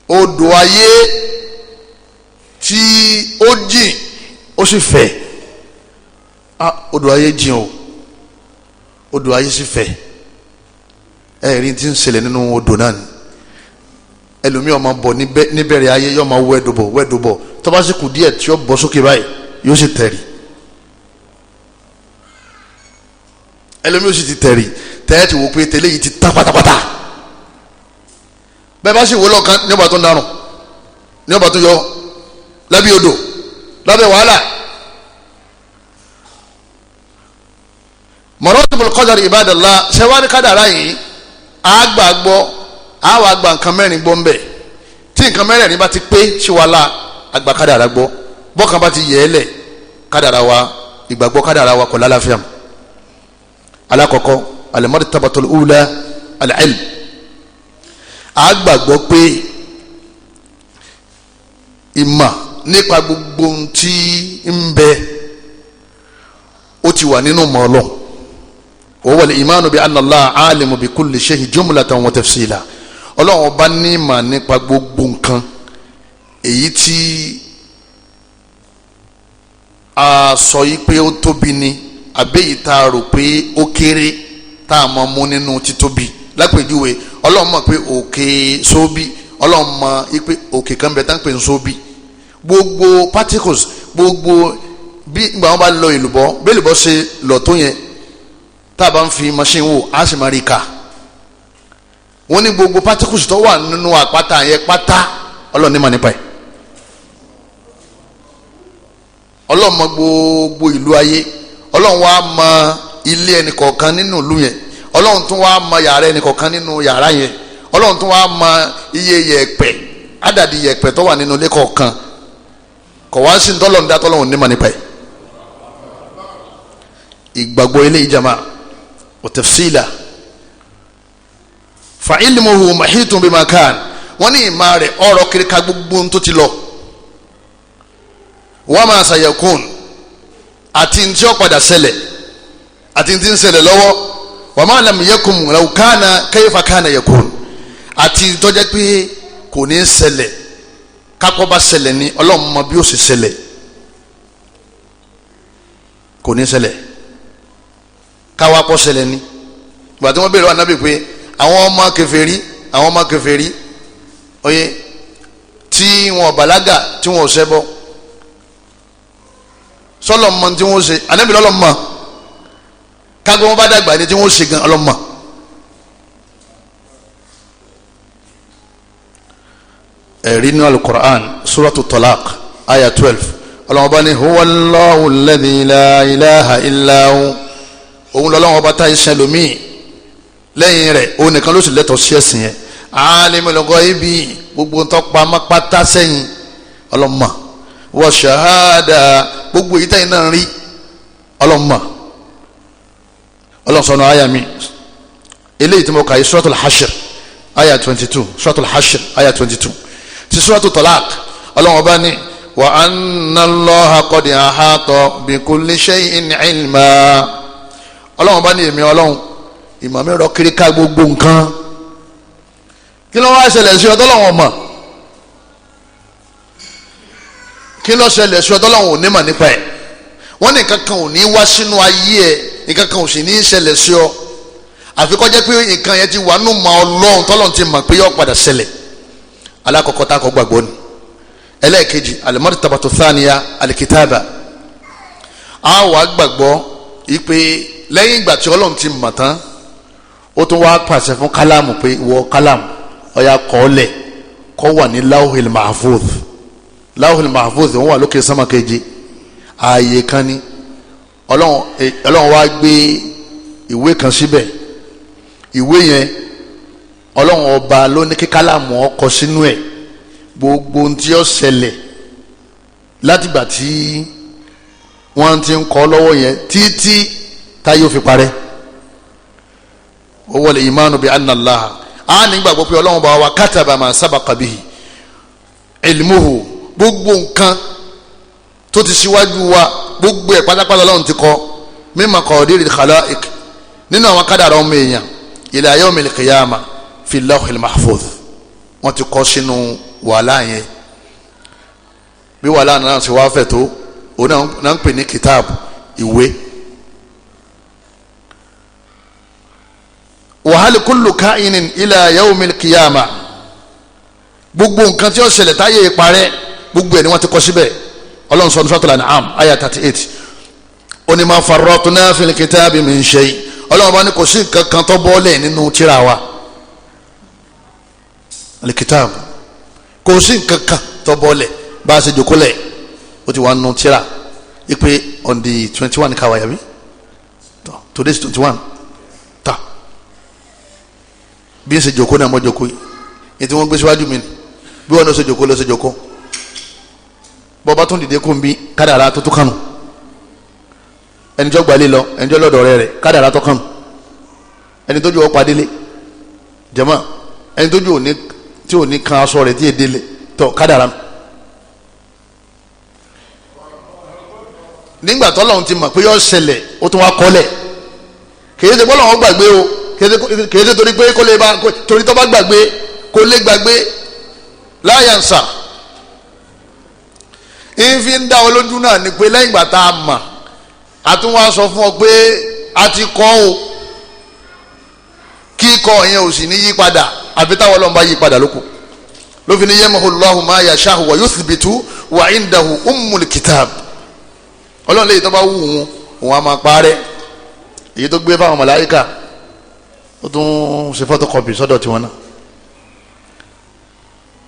odò ayé tí ó jìn ó sì fẹ̀. Odò ayé jìn o, odò ayé sì fẹ̀. Ẹ̀rí tí ń ṣẹlẹ̀ nínú odò náà ni ẹlòmíì ó máa bọ̀ níbẹ̀rẹ̀ ayé yóò máa wẹ́dọ̀bọ̀ wẹ́dọ̀bọ̀ tó bá sì kù díẹ̀ tí ó bọ́ sókè báyìí yóò sì tẹ̀rì. Ẹlòmíì ó sì ti tẹ̀rì tẹ́ẹ̀ ti wò pé tẹ́lẹ̀ yìí ti tán pátápátá. Bẹ́ẹ̀ bá sì wò lọ́ọ̀kan ní ọba tó ń darùn ní ọba tó yọ lábẹ́ odò lábẹ́ wàhálà. Maratibul qadar ibadallah sẹ́wárí kádàrá yìí àgbàgbọ́ àwọn àgbà nǹkan mẹ́rin gbọ́ ń bẹ̀. Tí nǹkan mẹ́rin bá ti pé sí wa la àgbà kádàrá gbọ́. Bọ́kàn bá ti yẹ ẹ́ lẹ̀ kádàrá wa ìgbàgbọ́ kádàrá wa kò lálàáfíà mọ́. Alákọ̀ọ́kọ́ al-martabatul ula al-ilm. Àgbàgbọ́ pé ìmọ̀ nípa gbogbo ohun tí ń bẹ ó ti wà nínú mọ́ Ọlọ́run. Wa huwa al-imanu bi anna Allaha alimu bi kulli shay'in jumlatan wa tafsila. Ọlọ́run ọba ní ìmọ̀ nípa gbogbo nǹkan èyí tí a sọ yìí pé ó tóbi ni àbí èyí tá a rò pé ó kéré tá a mọ̀ mú nínú títóbi. Lápèjúwe Ọlọ́run mọ̀ pé òkè sóbì, Ọlọ́run mọ̀ pé òkè kan bẹ tá ń pè ní sóbì. Gbogbo particles gbogbo bí ìgbà wọn bá lọ èlùbọ́ bí èlùbọ́ ṣe lọ tó yẹn tá a bá ń fi machine wò á sì máa rí ká. Wọ́n ní gbogbo particles tó wà nínú àpáta yẹn pátá Ọlọ́run ní mà nípa ẹ̀. Ọlọ́run mọ̀ gbogbo ìlú ayé, Ọlọ́run wá mọ̀ ilé ẹnì kọ̀ọ̀kan nínú ìlú yẹn, Ọlọ́run tún wá mọ̀ yàrá ẹnì kọ̀ọ̀kan nínú yàrá yẹn, Ọlọ́run tún wá mọ̀ iye yẹ̀pẹ̀ àdàdì yẹ̀pẹ̀ tó wà nínú ilé kọ̀ọ̀kan. Kọ̀ wá sí ntọ́lọ́run dá tọ́lọ́run ní mà nípa ẹ̀. Ìgbàgbọ́ ilé ìjàmá wa tafsila fa ilmuhu mahitun bima kan. Wọ́n ní ìmọ̀ rẹ̀ ọ̀rọ̀ kiri ka gbogbo tó ti lọ, wa ma sayakun àti ntí ó padà ṣẹlẹ̀ àti ntí ń ṣẹlẹ̀ lọ́wọ́, wa ma lam yakun law kana kayfa kana yakun àti tó jẹ́ pé kò ní ṣẹlẹ̀ kápọ́ bá ṣẹlẹ̀ ní Ọlọ́run mọ̀ bí ó sì ṣẹlẹ̀, kò ní ṣẹlẹ̀ káwá pọ̀ ṣẹlẹ̀ ní. Ìgbà tí wọ́n béèrè wà nábì pé àwọn ọmọ kèfèrí àwọn ọmọ kèfèrí oye tí wọn bàlágà tí wọn ò ṣẹbọ sọlọ mọ tí wọn ṣe, ànábì lọlọ mọ kágbó wọn bá dàgbà ní tí wọn ṣe gan ọlọmọ. Ẹ̀rí nínú alukur'an suratu talaq aya 12 ọlọ́wọ́n bá ní huwa Allahu alladhi la ilaha illa hu. Òun lọ́lọ́wọ́n bá tá iṣẹ́ lómi lẹ́yìn rẹ̀ òun nìkan ló sì lẹ́tọ̀ọ́ sí ẹ̀sìn yẹn. Alimul ghaibi gbogbo ntọ́ pamọ́ pátá sẹ́yìn ọlọ́mọ, wa shahada gbogbo èyí tẹ́yìn náà rí ọlọ́mọ. Ọlọ́sọ̀nà àyà mi eléyìí tí mo kà yìí suratul Hashr àyà 22 suratul Hashr àyà 22 ti suratul Talaq ọlọ́wọ́n bá ní wa anna Allaha qad ahata bi kulli shay'in ilma. Ọlọ́run bá ní èmi Ọlọ́run ìmọ̀ mi rọ kiri ká gbogbo nǹkan. Kí ló wá ṣẹlẹ̀ sí ọ tọ́lọ́run mọ̀? Kí ló ṣẹlẹ̀ sí ọ tọ́lọ́run ò ní mọ̀ nípa ẹ̀? Wọ́n ní nǹkan kan ò ní wá sínú ayé ẹ̀, nǹkan kan ò sì ní ṣẹlẹ̀ sí ọ, àfi kó jẹ́ pé nǹkan yẹn ti wà nù mọ́ Ọlọ́run tọ́lọ́run ti mọ̀ pé yóò padà ṣẹlẹ̀. Alákọ̀ọ́kọ́ tá a kọ́ gbàgbọ́ ni. Ẹlẹ́ẹ̀kejì, al-martabatu thaniya al-kitaba. A wà gbàgbọ́ ipe lẹ́yìn ìgbà tí Ọlọ́run ti mọ̀ tán, ó tún wá pàṣẹ fún kálámù pé ìwọ kálámù ọ̀yà kọ́ọ̀lẹ̀ kọ́ wà ní láwùhìl mahfuz. Láwùhìl mahfuz wọ́n wà lókè sánmà keje, ààyè kan ni. Ọlọ́run wá gbé ìwé kan síbẹ̀. Ìwé yẹn Ọlọ́run ọba ló ní kí kálámù ó kọ sínú ẹ̀ gbogbo ohun tí ó ṣẹlẹ̀ látìgbà tí wọ́n ti ń kọ́ lọ́wọ́ yẹn títí táyé ó fi parẹ́. Ó wọlé ìmánu bí anna Allah, á nígbàgbọ́ pé Ọlọ́run bá wa kataba ma sabaqa bihi ilmuhu, gbogbo nǹkan tó ti síwájú wa gbogbo ẹ̀ pátápátá Ọlọ́run ti kọ, mimma qadiril khalaiq, nínú àwọn kádàrá ọmọ èèyàn, ila yawmil qiyamah fi lawhil mahfuz, wọ́n ti kọ sínú wàhálà yẹn. Bí wàhálà náà ṣe wá fẹ̀ tó, òun náà ń pè ní kitab, ìwé. Wa hal kullu ka'inin ila yawmil qiyamah, gbogbo nǹkan tí ó ṣẹlẹ̀ táyé ìparẹ́ gbogbo ẹ̀ ni wọ́n ti kọ síbẹ̀. Ọlọ́run sọ ní Suratul An'am àyà 38, ó ní ma farratna fil kitabi min shay, Ọlọ́run bá ní kò sí nǹkan kan tó bọ́ọ̀lẹ̀ nínú tírà wa, al-kitab, kò sí nǹkan kan tó bọ́ọ̀lẹ̀. Bá a ṣe jòkólẹ̀ ó ti wà nínú tírà ipe on the 21 káwa yàbí, today is 21 ta bí n ṣe jòkó náà mọ́ jòkó yìí ní tí wọ́n gbé síwájú mi ni, bí wọ́n náà ṣe jòkó ló ṣe jòkó. Bọ́ba tún dìde kó n bí kádàrá tó tó kànú, ẹni tó gbalé lọ, ẹni tó lọ́dọ̀ rẹ̀ rẹ̀ kádàrá tó kànú, ẹni tó ju ọ padélé jẹ̀mọ́, ẹni tó ju òní tí òní kan aṣọ rẹ̀ tí è délé tọ́ kádàrá. Nígbà tó Ọlọ́run ti mọ̀ pé yọ ṣẹlẹ̀, ó tún wá kọ́lẹ̀. Kìí ṣe bọ́lọ̀ wọn gbàgbé o, kìí ṣe torí pé kó lè bá, torí tó bá gbàgbé kó lè gbàgbé láyànsà. Ìfi ń dá ọ lójú náà ni pé lẹ́yìn ìgbà tá a mọ̀, a tún wá sọ fún ọ pé a ti kọ́ o, kíkọ́ yẹn ò sì ní yí padà àfi táwọn Ọlọ́run bá yí padà lóko. Ló fi ní yamhu Allahu ma yasha'u wa yuthbitu wa indahu ummul kitab. Ọlọ́run lèyí tó bá wù ú òun á máa parẹ́. Èyí tó gbé fáwọn màláíkà ó tún ṣe photocopy sọ́dọ̀ tiwọn náà.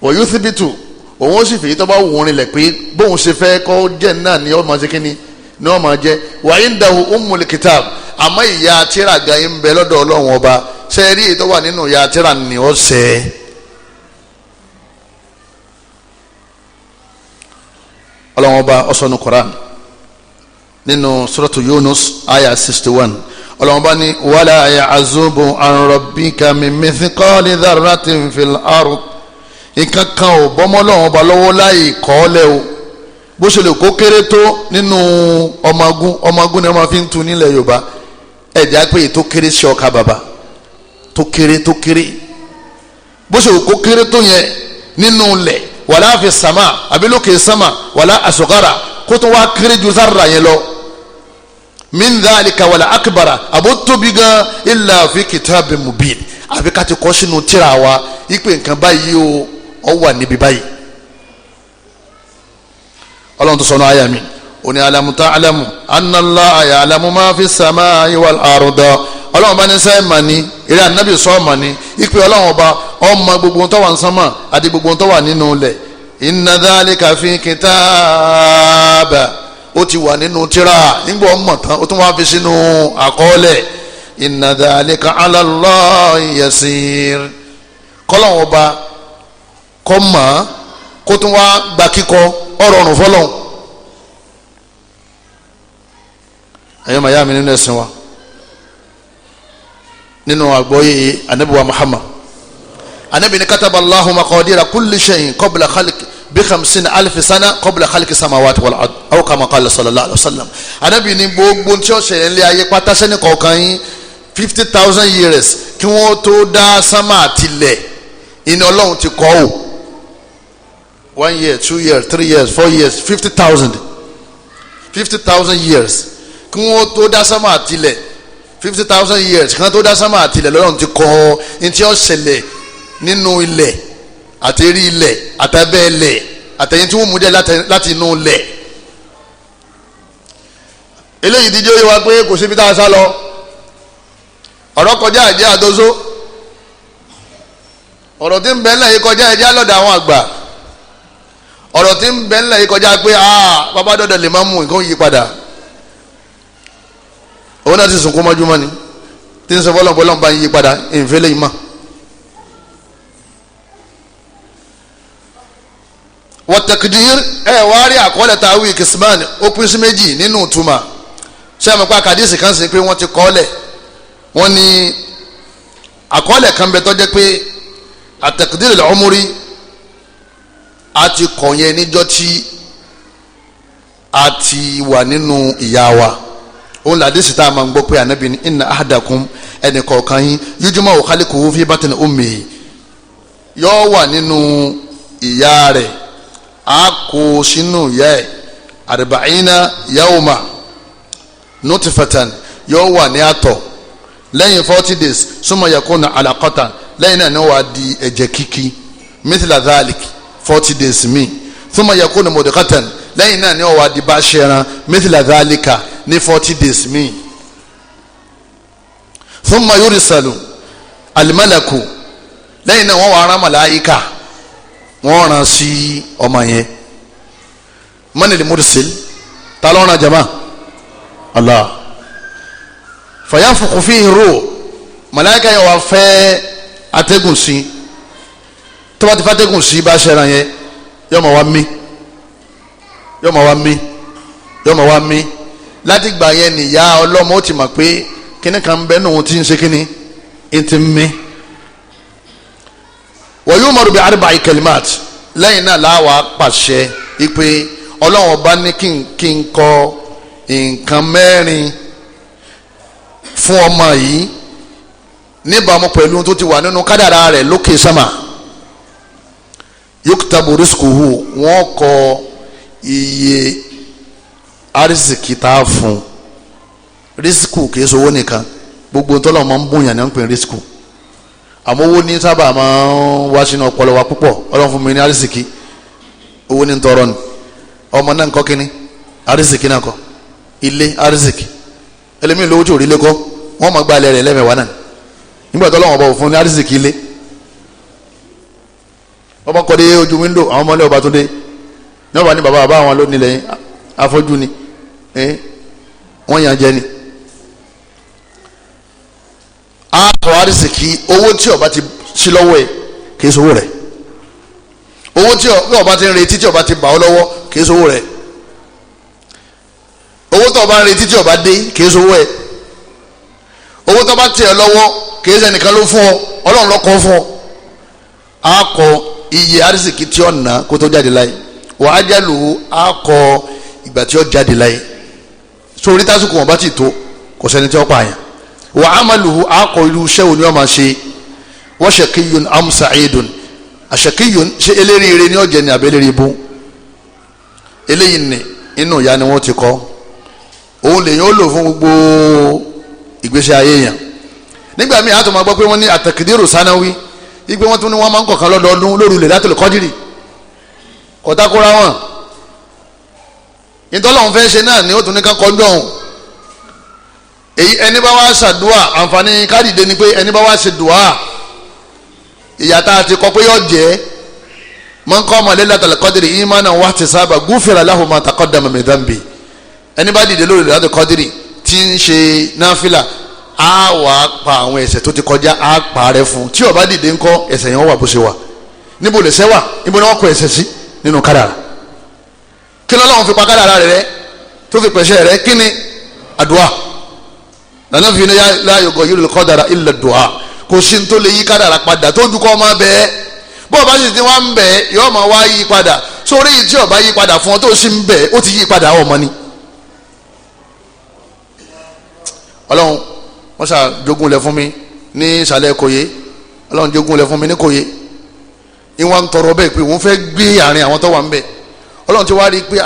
Wa yuthbitu, òun ó sì fèyí tó bá wù ú rinlẹ̀ pé bóun ṣe fẹ́ kọ́ jẹ́ náà ni ó máa ṣe kíni ni ó máa jẹ́. Wa indahu ummul kitab, àmọ́ ìyá tíra gan ń bẹ lọ́dọ̀ Ọlọ́run ọba. Ṣe rí èyí tó wà nínú ìyá tíra ni ó ṣe. Ọlọ́run ọba ó sọ nínú Quran nínú suratu Yunus aya 61, Ọlọ́run ọba ní wala ya'zubu an rabbika min mithqali dharratin fil ard. Nǹkan kan ò bọ́mọ́ Ọlọ́run ọba lọ́wọ́ láì kọ́ lẹ̀ o, bó ṣe lè kó kéré tó nínú ọmọgún, ọmọgún ni wọ́n máa fi ń tu nílẹ̀ Yorùbá. Ẹ̀já pé tó kéré sí ọkà bàbà, tó kéré tó kéré, bó ṣe kó kéré tó yẹn nínú ilẹ̀, wàlá fi sàmà àbí lókè sàmà, wàlá àsọ̀gára, kó tó wá kéré ju zarra yẹn lọ, min dhalika wàlá akbara, àbó tóbi gan, illa fi kitabin mubin, àbí ká ti kọ́ sínú tírà wa ipe nǹkan báyìí o, ọ wà níbi báyìí. Ọlọ́run tó sọnù àyà mi, ó ní alamu ta'lamu anna Allaha ya'lamu ma fi samai wal arda. Ọlọ́run bá ní sẹ́ẹ̀ mà ní eré ànábì sọ́ọ̀ mà ní ipe Ọlọ́run ọba ọmọ gbogbo tó wà ní sánmà àti gbogbo tó wà nínú ilẹ̀. Inna dhalika fi kitab, ó ti wà nínú tírà nígbà ọmọ tán ó tún wá fi sínú àkọọ́lẹ̀. Inna dhalika ala Allahi yasir. Kọ́lọ́run ọba kọ́ mọ̀ kó tún wá gba kíkọ ọ̀rọ̀ ọ̀rùn fọlọ́n. Ẹ̀yọ́ màá yá mi nínú ẹ̀sìn wa, nínú àgbọ́yé anabi wa Muhammad, anabi ní kataba Allahu maqadira kulli shay'in qabla khalqi bí khamsina alifi sana qabla khalqi samawati wal ard aw kama qala sallallahu alayhi wa sallam. Anabi ní gbogbo tí ó ṣẹlẹ̀ nílé ayé pátá sẹ́ni kọ̀ọ̀kan yín 50,000 years kí wọ́n tó dá sánmà àtilẹ̀ iná Ọlọ́run ti kọ́ ò. 1 year, 2 years, 3 years, 4 years, 50,000 50,000 years kí wọ́n tó dá sánmà àtilẹ̀, 50,000 years kí wọ́n tó dá sánmà àtilẹ̀ lọ́lọ́run ti kọ́ ní tí ó ṣẹlẹ̀ nínú ilẹ̀ àtẹ̀rí ilẹ̀ àtẹ̀bẹ́ ilẹ̀ àtẹ̀yìn tí wọ́n mú dé láti inú ilẹ̀. Eléyìí díjọ́ yé wa pé kò síbi tá a sá lọ, ọ̀rọ̀ kọjá ẹ̀jẹ̀ àdóso, ọ̀rọ̀ tí ń bẹ ńlẹ̀ yìí kọjá ẹ̀jẹ̀ àlọ́dà àwọn àgbà, ọ̀rọ̀ tí ń bẹ ńlẹ̀ yìí kọjá pé bàbá dọ̀dọ̀ lè má mú nǹkan yí padà. Òun náà ti sunkún mọ́júmọ́ ni tí ń sọ fọlọ́n fọlọ́n bá ń yí padà ìfẹ́lẹ́ yìí mọ́. Wọ́tẹ̀kìdìr ẹ̀ wá rí àkọọ́lẹ̀ tá a wí kìsìmánì ó pín sí méjì nínú ìtumọ̀. Ṣé àmọ́ pé àkàdísì kan sì pé wọ́n ti kọ́ọ́lẹ̀, wọ́n ní àkọọ́lẹ̀ kan bẹ tó jẹ́ pé àtẹ̀kìdìr al-umri a ti kọ̀ yẹn níjọ́ tí a ti wà nínú ìyá wa. Òun làdísì tá a máa ń gbọ́ pé ànábì ní inna ahadakum ẹnì kọ̀ọ̀kan yín yujma'u khalquhu fi batni ummihi, yóò wà nínú ìyá rẹ̀, a kó sínú ìyá ẹ̀ arba'ina yawma nutfatan, yóò wà ní àtọ̀ lẹ́yìn 40 days summa yakuna alaqatan, lẹ́yìn náà ni wọ́n wá di ẹ̀jẹ̀ kíkí mithla dhalik 40 days mi, thumma yakuna mudghatan, lẹ́yìn náà ni wọ́n wá di báṣẹ́ran mithla dhalika ní 40 days mi, thumma yursalu al-malaku, lẹ́yìn náà wọ́n wá rán màláíkà, wọ́n rán sí ọmọ yẹn. Manil mursil, ta ló rán jama? Allah. Fayanfukhu fihi ruh, màláíkà yẹn wá fẹ́ atẹ́gùn sí, tó bá ti fẹ́ atẹ́gùn sí bá ṣẹran yẹn, yóò máa wá mí, yóò máa wá mí, yóò máa wá mí. Láti gbà yẹn nìyá ọlọ́mọ ó ti mọ̀ pé kíní kan bẹ́ẹ̀ nù tí ń ṣe kíní ń ti mí. Wa yu'maru bi arba'i kalimat, lẹ́yìn náà láwa pàṣẹ ipe Ọlọ́run ọba ní kí n kọ nǹkan mẹ́rin fún ọmọ yìí níbàámu pẹ̀lú tó ti wà nínú kádàrá rẹ̀ lókè sámà. Yuktabu rizquhu, wọ́n kọ iye arísìkì tá a fún. Rísíkù kìí sọ owó nìkan, gbogbo tọ́lọ̀ máa ń bùnyàn ní wọ́n pè ní rísíkù, àmọ́ owó ní sábà máa ń wá sínú ọpọlọ wa púpọ̀. Ọlọ́run fún mi ní arísìkì, owó ní tọrọ ni, ọmọ náà ń kọ́ kínní arísìkì náà kọ́, ilé arísìkì, ẹlẹ́mìí lówó tí ò rí lé kọ́, wọ́n máa gba ilẹ̀ rẹ̀ lẹ́mẹ̀wá náà nígbà tó Ọlọ́run ọba ò fún ní arísìkì ilé. Ọba kọ́ dé ojú wíńdò, àwọn ọmọlẹ́ ọba tó dé ní ọba ní bàbá bàbá àwọn ló nílẹ̀ afọ́jú ni wọ́n yàn jẹ ni. Akọ arísìkì, owó tí ọba ti sí lọ́wọ́ ẹ̀ kìí sowó rẹ̀, owó tí ọba ti ń retí tí ọba ti bà ọ́ lọ́wọ́ kìí sowó rẹ̀, owó tí ọba ń retí tí ọba dé kìí sowó ẹ̀, owó tí ọba tẹ̀ ọ́ lọ́wọ́ kìí ṣe nìkan ló fún ọ, Ọlọ́run ló kọ́ fún ọ. Akọ iye arísìkì tí ó ná kó tó jáde láyé, wà á jálù akọ ìgbà tí ó jáde láyé. Sórí tásìkò wọn bá ti tó kò sẹ́ni tí ó pààyàn. Wa amaluhu, akọ irú iṣẹ́ wo ni wọ́n máa ṣe. Wa shaqiyyun am sa'idun, àṣàkíyùn ṣe eléríire ní ọ̀jẹ̀ ní abẹ́lẹ́rì ibú. Eléyìí ni inú ìyá ni wọ́n ti kọ́, òun lèyìn ó lò fún gbogbo ìgbésí ayé yẹn. Nígbà míì àtọ̀ máa gbọ́ pé wọ́n ní àtàkìdírò sánáwí, wípé wọ́n tún ní wọ́n máa ń kọ̀ọ̀kan lọ́dọọdún lóru Lailatul Qadri. Kọ̀tàkùrà wọn ìtọ́lọ́hún fẹ́ ṣe náà ni ó tún ní ká kọjú ọ̀hún. Èyí ẹni bá wá ṣàdúà, àǹfààní kádìdé ni pé ẹni bá wá ṣe dùà, ìyá tá a ti kọ pé yọ jẹ́ man qama Lailatul Qadri imanan wahtisaban gufira lahu ma taqaddama min dhanbi. Ẹni bá dìde lórí Lailatul Qadri tí ń ṣe náfìlà, á wà á pa àwọn ẹ̀ṣẹ̀ tó ti kọjá, á pa rẹ̀ fún. Tí ó bá dìde ńkọ́, ẹ̀ṣẹ̀ yẹn wà bó ṣe wà. Níbo lè ṣẹ̀ wà? Níbo ni wọ́n kọ ẹ̀ṣẹ̀ sí? Nínú kádàrá. Kí lọ́lọ́run fi pa kádàrá rẹ̀ tó fi pẹ̀ṣẹ̀ rẹ̀? Kí ni? Àdúà. Lànà fi ní la yughayyiru al-qadara illa ad-du'a. Kò sí ní tó lè yí kádàrá padà tó dúkọ́ máa bẹ́ẹ̀. Bó o bá sì ti wá ń bẹ́ẹ̀, yóò máa wá yí padà. Sórí yìí tí ó bá yí padà fún ọ tó sì ń bẹ̀, ó ti yí padà ọmọ ni. Ọlọ́run wọ́n ṣà jogún lẹ̀ fún mi ní ìsàlẹ̀ Kòyé, Ọlọ́run jogún lẹ̀ fún mi ní Kòyé. Ìwọ̀n ń tọrọ bẹ́ẹ̀ pé òun fẹ́ gbé àárín àwọn tó wà ń bẹ̀. Ọlọ́run ti wá rí i pé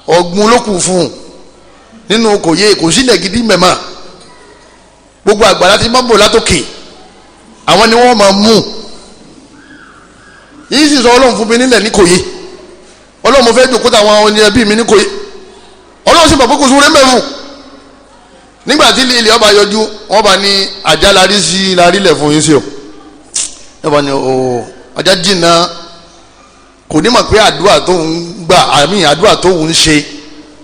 ọ̀gbun ló kù fún un nínú Kòyé, kò sílẹ̀ gidi mẹ́mà. Gbogbo àgbàlá ti máa ń bò látòkè, àwọn ni wọ́n máa mú. Yìí sì sọ Ọlọ́run fún mi nílẹ̀ ní Kòyé, Ọlọ́run mo fẹ́ jòkó táwọn ẹni ẹbí mi ní Kòyé. Ọlọ́run sì mọ̀ pé kò sóore mẹ́fù. Nígbà tí ilé ọba yọjú, wọ́n bá ní ajá larí sí larí lẹ̀ fún yín sí o. Ẹ bá ní o ajá jìnnà, kò ní mọ̀ pé àdúrà tó ń gbà, àmì àdúrà tó ń ṣe,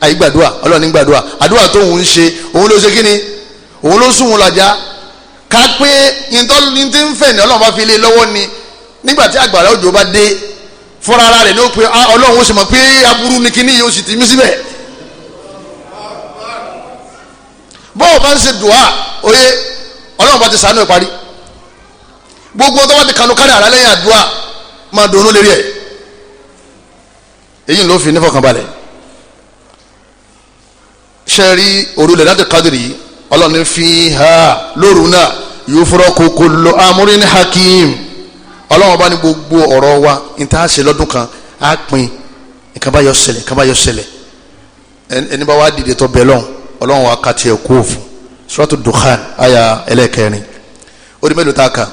àyígbàdúrà Ọlọ́run ní gbàdúrà, àdúrà tó ń ṣe òun ló ṣe kí ni, òun ló sùn lọ́jà. Ká pé ní tí ń fẹ̀ ní Ọlọ́run bá fi lé lọ́wọ́ ni. Nígbà tí àgbàrá òjò bá dé, fúnra ara rẹ̀ ní ó pe Ọlọ́run, ó sì mọ̀ pé aburú ni kíní yìí, ó sì ti mí síbẹ̀. Bọ́ọ̀ bá ń ṣe dùá oyé, Ọlọ́run bá ti sànú ẹ̀ parí. Gbogbo tó bá ti kanu kárí àrà lẹ́yìn àdúrà máa dùnú lérí ẹ̀. Èyí ló fi nífọ̀kànbalẹ̀. Ṣe rí òrùlé láti kádìrì yìí, Ọlọ́run fi ha lóru náà yufraku kullu amrin hakim. Ọlọ́run bá ní gbogbo ọ̀rọ̀ wa ní tá a ṣe lọ́dún kan á pín nǹkan bá yọ ṣẹlẹ̀, nǹkan bá yọ ṣẹlẹ̀. Ẹni bá wá dìde tó bẹ̀ lọ́hùn, Ọlọ́run wa ká tiẹ̀ kú òfin. Suratu Dukhan àyà ẹlẹ́ẹ̀kẹrin. Ó di mélòó tá a kà?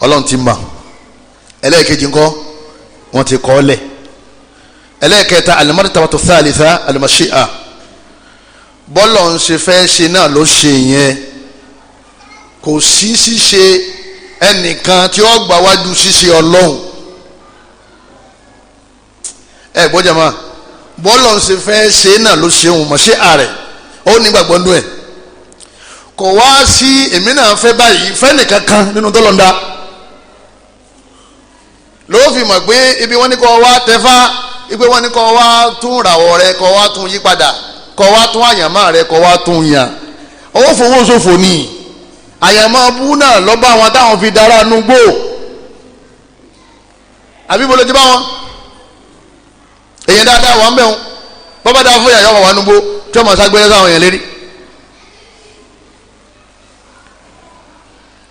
Ọlọ́run ti mọ̀. Ẹlẹ́ẹ̀kejì ńkọ́, wọ́n ti kọ́ lẹ̀. Ẹlẹ́ẹ̀kẹta al-martabatu thalitha al-mashi'a. Bọ́lọ̀ ń ṣe fẹ́ ṣe náà ló ṣe yẹn. Kò sí ṣíṣe ẹnìkan tí ó gbà wájú ṣíṣe Ọlọ́run. Ẹ gbọ́jà máa, bọ́lọ̀ ń ṣe fẹ́ ṣe náà ló ṣe òun mọ̀ ṣé ààrẹ ó nígbàgbọ́ nú ẹ̀. Kò wá sí èmi náà fẹ́ báyìí fẹ́ nìkan kan nínú tọ́lọ́ndà. Ló fi mọ̀ pé ibi wọ́n ní kó wá tẹ́fá, ibi wọ́n ní kó wá tún ràwọ̀ rẹ, kó wá tún yí padà, kó wá tún àyànmọ́ rẹ, kó wá tún yàn. Owó fowó ṣòfò ni. Àyànmọ́ bú náà lọ bá wọn táwọn fi dára nugbó. Àbí bolo ti bá wọn? Èyàn dáadáa wà ń bẹ̀ wọn. Bọ́bá dáa fún yàyọ́ wà nugbó tí wọ́n máa ságbẹ́rẹ́ sáwọn èèyàn lérí.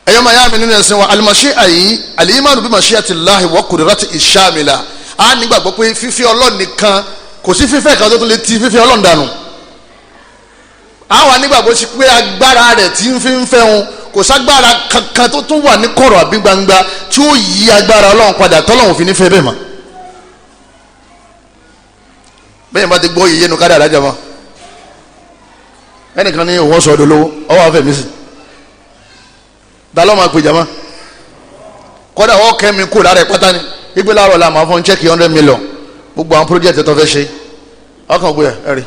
Ẹ̀yọ́ máa yá mi nínú ẹ̀sìn wa, al-mashi'a yìí, al-imanu bi mashi'atillahi wa qudratihi shamila. A nígbàgbọ́ pé fífẹ́ Ọlọ́run nìkan, kò sí fífẹ́ kan tó tún lè ti fífẹ́ Ọlọ́run dànù. Àwọn anígbàgbọ́ sí pé agbára rẹ̀ tí ń fi ń fẹ́ wọn, kò ságbára kankan tó tún wà ní kọ̀rọ̀ àbí gbangba tí ó yí agbára Ọlọ́run padà tọ́lọ́run fi ní fẹ́ bẹ́ẹ̀ mọ́. Bẹ́ẹ̀ bá ti gbọ́ yìí yénu kádà alájà mọ́. Ẹnìkan ní òun sọ ọdọ lówó, ọwọ́ àfẹ́ mi sì. Dalọ́ máa pè jàmá. Kọ́dà wọ́n kẹ́ mi kú lára ẹ̀ pátá ni. Ìgbé láàárọ̀ la máa fọ́n chẹ́kì 100 million. Gbogbo àwọn project tó fẹ́ ṣe. Ọkàn gbé ẹ̀ rí.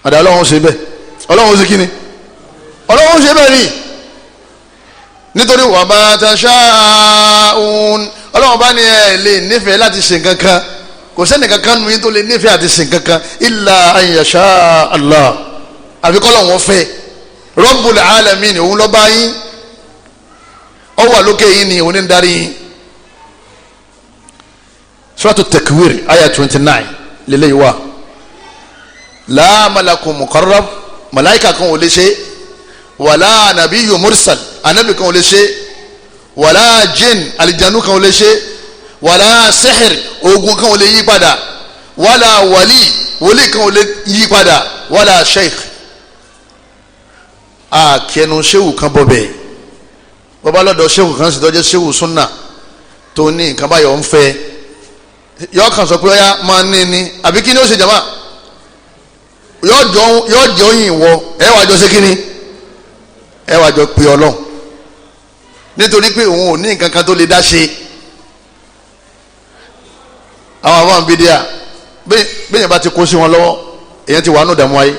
Àdá Ọlọ́run ṣe bẹ́ẹ̀. Ọlọ́run ṣe kíni? Ọlọ́run ṣe bẹ́ẹ̀ ni. Nítorí wa ma tasha'un, Ọlọ́run bá ní ẹ lè nífẹ̀ẹ́ láti ṣe nǹkan kan. Kò sẹ́ni kankan nu yín tó lè nífẹ̀ẹ́ àti ṣe nǹkan kan illa an yasha Allah. Àfi k'Ọlọ́run fẹ́. Rabbul alamin, òun ló bá yín, ó wà lókè yín ni òun ní darí yín. Suratu Takwir aya 29 lélẹ́yìí wà. La malakun muqarrab, malaika kan ò lè ṣe, wàlá nabiyyu mursal, anabi kan ò lè ṣe, wàlá jinn, alijanu kan ò lè ṣe, wàlá sihir, ogun kan ò lè yí padà, wàlá wàlí, wòlíì kan ò lè yí padà, wàlá sheikh. Àkẹnu sehu kan bọ̀ bẹ́ẹ̀. Bọ́bá lọ́dọ̀ sehu kan sì tọ́jú sehu sunna tó ní nǹkan báyọ̀ ń fẹ́, yọ kàn sọ pé ọ̀ya máa ní ni, àbí kí ni ó ṣe jàmá? Yọ jọ yìn wọ, ẹ wàá jọ ṣe kí ni? Ẹ wàá jọ pé Ọlọ́run, nítorí pé òun ò ní nǹkan kan tó lè dá ṣe. Àwọn àwọn bídíà bẹ́ẹ̀ yẹn bá ti kó sí wọn lọ́wọ́, èyàn ti wà nù dààmú ayé.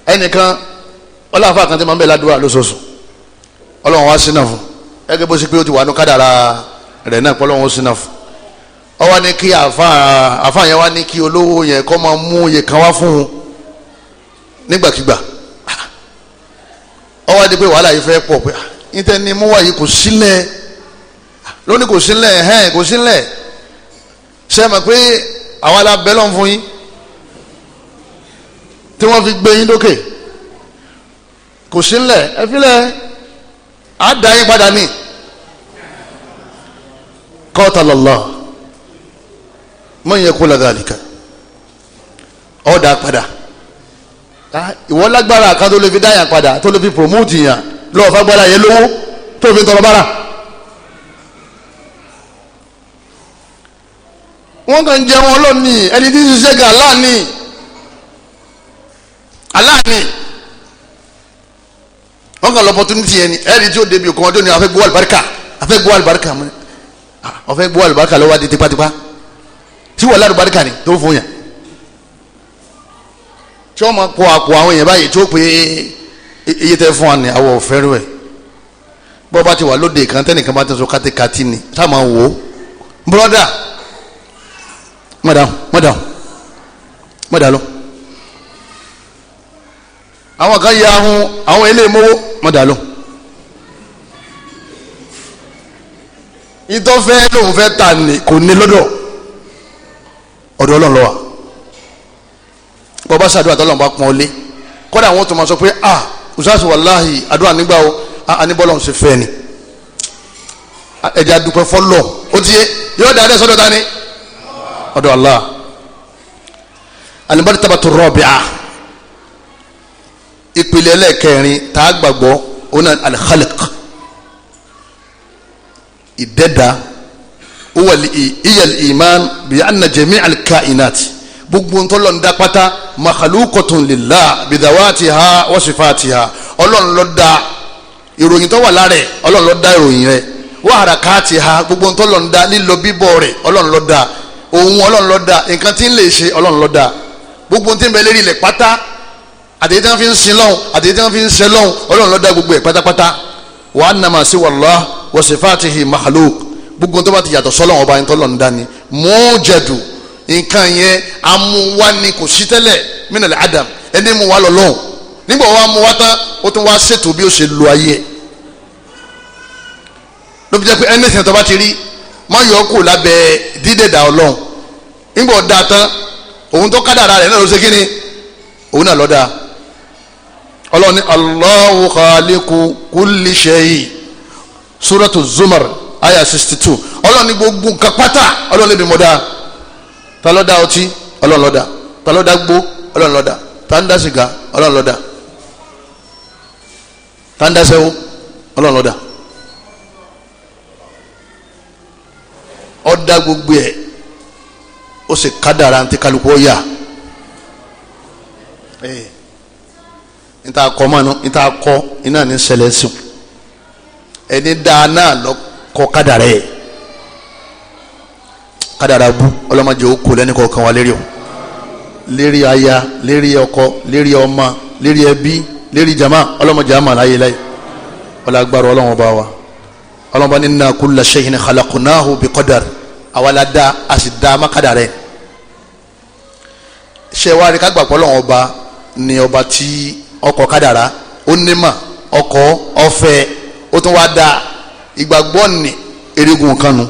Ẹnìkan ọlọ́àfà kan tí máa ń bẹ̀ ládùúrà lóṣooṣù, Ọlọ́run wá sínà fún ẹgbẹ́ bó ṣe pé ó ti wà nù kádàrà rẹ̀ náà pé Ọlọ́run ó sínà fún. Ọ wá ní kí àfà yẹn wá ní kí olówó yẹn kọ́ máa mú iye kan wá fún un nígbàkigbà. Ọ wá di pé wàhálà yìí fẹ́ pọ̀ pé níta ni mú wáyé kò sílẹ̀ lónìí, kò sílẹ̀ ẹ̀hẹ́n kò sílẹ̀. Ṣé ẹ mọ̀ pé àwa la bẹ́ lọ́n fún yín tí wọ́n fi gbé yín dókè? Kò sí ńlẹ̀, ẹ filẹ̀, á dá yín padà ní. Qatalallah man yaqula dhalika, ọ̀ dá padà. Ìwọ lágbára kan tó lè fi dáyà padà, tó lè fi promote yàn lọ́wọ́ fagbára yẹn lówó tó fi tọrọ bára. Wọ́n kàn jẹ́ wọn lónìí, ẹni tí ń ṣiṣẹ́ gan aláàní aláàní wọ́n kàn lọ opportunity yẹn ni. Ẹni tí ó débi òkú wọn tó ní afẹ́ gbọ́ àlùbáríkà, afẹ́ gbọ́ àlùbáríkà, mọ́ afẹ́ gbọ́ àlùbáríkà lọ́wọ́ adé tipátipá tí wọ́n lálùbáríkà ni tó fún yàn, tí wọ́n máa kó àpò àwọn èèyàn báyìí tó pé iye tẹ́ fún wa ni àwọ̀ òfẹ́ rẹ̀. Bọ́ bá ti wà lóde kan tẹ́nìkan bá ti sọ kátikáti ni sáà máa wò ó, bùrọ́dà mọ̀dà mọ̀dà mọ̀dà lọ. Àwọn kan ya ahun, àwọn ilé mowó, mọ̀dà lọ. Ìtọ́fẹ́ lòun fẹ́ tà ní kò ní lọ́dọ̀ ọ̀dọ̀ Ọlọ́run ló wà. Bọ́ba ṣàdúrà tọ́lọ́run bá pọ́n ọ lé, kọ́dà àwọn tó máa sọ pé ah usasi wàláhì àdúrà nígbà o, aníbọ́lọ́run ṣe fẹ́ ni, ẹ̀jẹ̀ adúpẹ́ fọlọ́. Ó ti yé, yóò dá adé sọ́dọ̀ ta ni ọ̀dọ̀ Allah. Al-martabatu rabi'a, ìpìlẹ̀ ẹlẹ́ẹ̀kẹrin tá a gbàgbọ́ ọ̀nà al-khaliq, ìdẹ́dà, huwa hiya al-iman bi anna jami' al-kainat, gbogbo ntọ́lọ́ ń dá pátá makhluqatun lillah bidawatiha wa sifatiha, Ọlọ́run ló dá ìròyìn tó wà lára ẹ̀, Ọlọ́run ló dá ìròyìn rẹ̀, wa harakatiha, gbogbo ntọ́lọ́ ń dá lílọ bíbọ̀ rẹ̀, Ọlọ́run ló dá òun, Ọlọ́run ló dá nǹkan tí ń lè ṣe, Ọlọ́run ló dá gbogbo tí ń bẹ lérí ilẹ̀ pátá, àtẹ̀yẹ́ tí wọ́n fi ń sin lọ́hùn, àtẹ̀yẹ́ tí wọ́n fi ń ṣe lọ́hùn, Ọlọ́run ló dá gbogbo ẹ̀ pátápátá. Wa annama siwa Allah wa sifatihi makhluq, gbogbo tó bá ti yàtọ̀ sọ́lọ́hùn ọba yẹn tọ́lọ́ ń dání mujadu, nǹkan yẹn amúwá ni kò sí tẹ́lẹ̀ minal adam, ẹni mú wa lọ lọ́hùn, nígbà wa mú wa tán ó tún wá ṣètò bí ó ṣe lo ayé ẹ̀. Ló fi jẹ́ pé ẹni tó bá ti rí má yọ kó lábẹ́ dídẹ̀dà Ọlọ́run, nígbà ọ̀dà tán òun tó kádàrá rẹ̀ náà ló ṣe kí ni, òun náà lọ́dà. Ọlọ́run ní Allahu khaliqu kulli shay, Suratu Zumar aya 62. Ọlọ́run ní gbogbo nǹkan pátá Ọlọ́run lè bí mọ́ dáa. Ta ló dá ọtí? Ọlọ́run ló dá. Ta ló dá gbó? Ọlọ́run ló dá. Ta ń dá sìgá? Ọlọ́run ló dá. Ta ń dá sẹ́wó? Ọlọ́run ló dá. Ó dá gbogbo ẹ̀, ó sì kádàrá ntí kálukú ó yà. Níta kọ́ mọ́nu, níta kọ́ iná ní ṣẹlẹ̀ sùn, ẹni dáa náà lọ kọ́ kádàrá ẹ̀. Kádàrá bú ọlọ́mọdé ó kó lẹ́ni kọ̀ọ̀kan wa lérí o, lérí aya, lérí ọkọ, lérí ọmọ, lérí ẹbí, lérí jama, ọlọ́mọdé àmà láyé láyé. Ọlọ́gbàrú ọlọ́wọ́n bá wa, ọlọ́mọba ní inna kulla shay'in khalaqnahu bi qadar, àwa la dá a sì dá má kádàrá ẹ̀. Ṣé wàá rí kágbà pọ̀ ọlọ́wọ́n ọba ni ọba tí ọkọ̀ kádàrá, ó nímà, ọkọ̀ ọ̀fẹ́, ó tún wá dá. Ìgbàgbọ́ ní erigun kanu.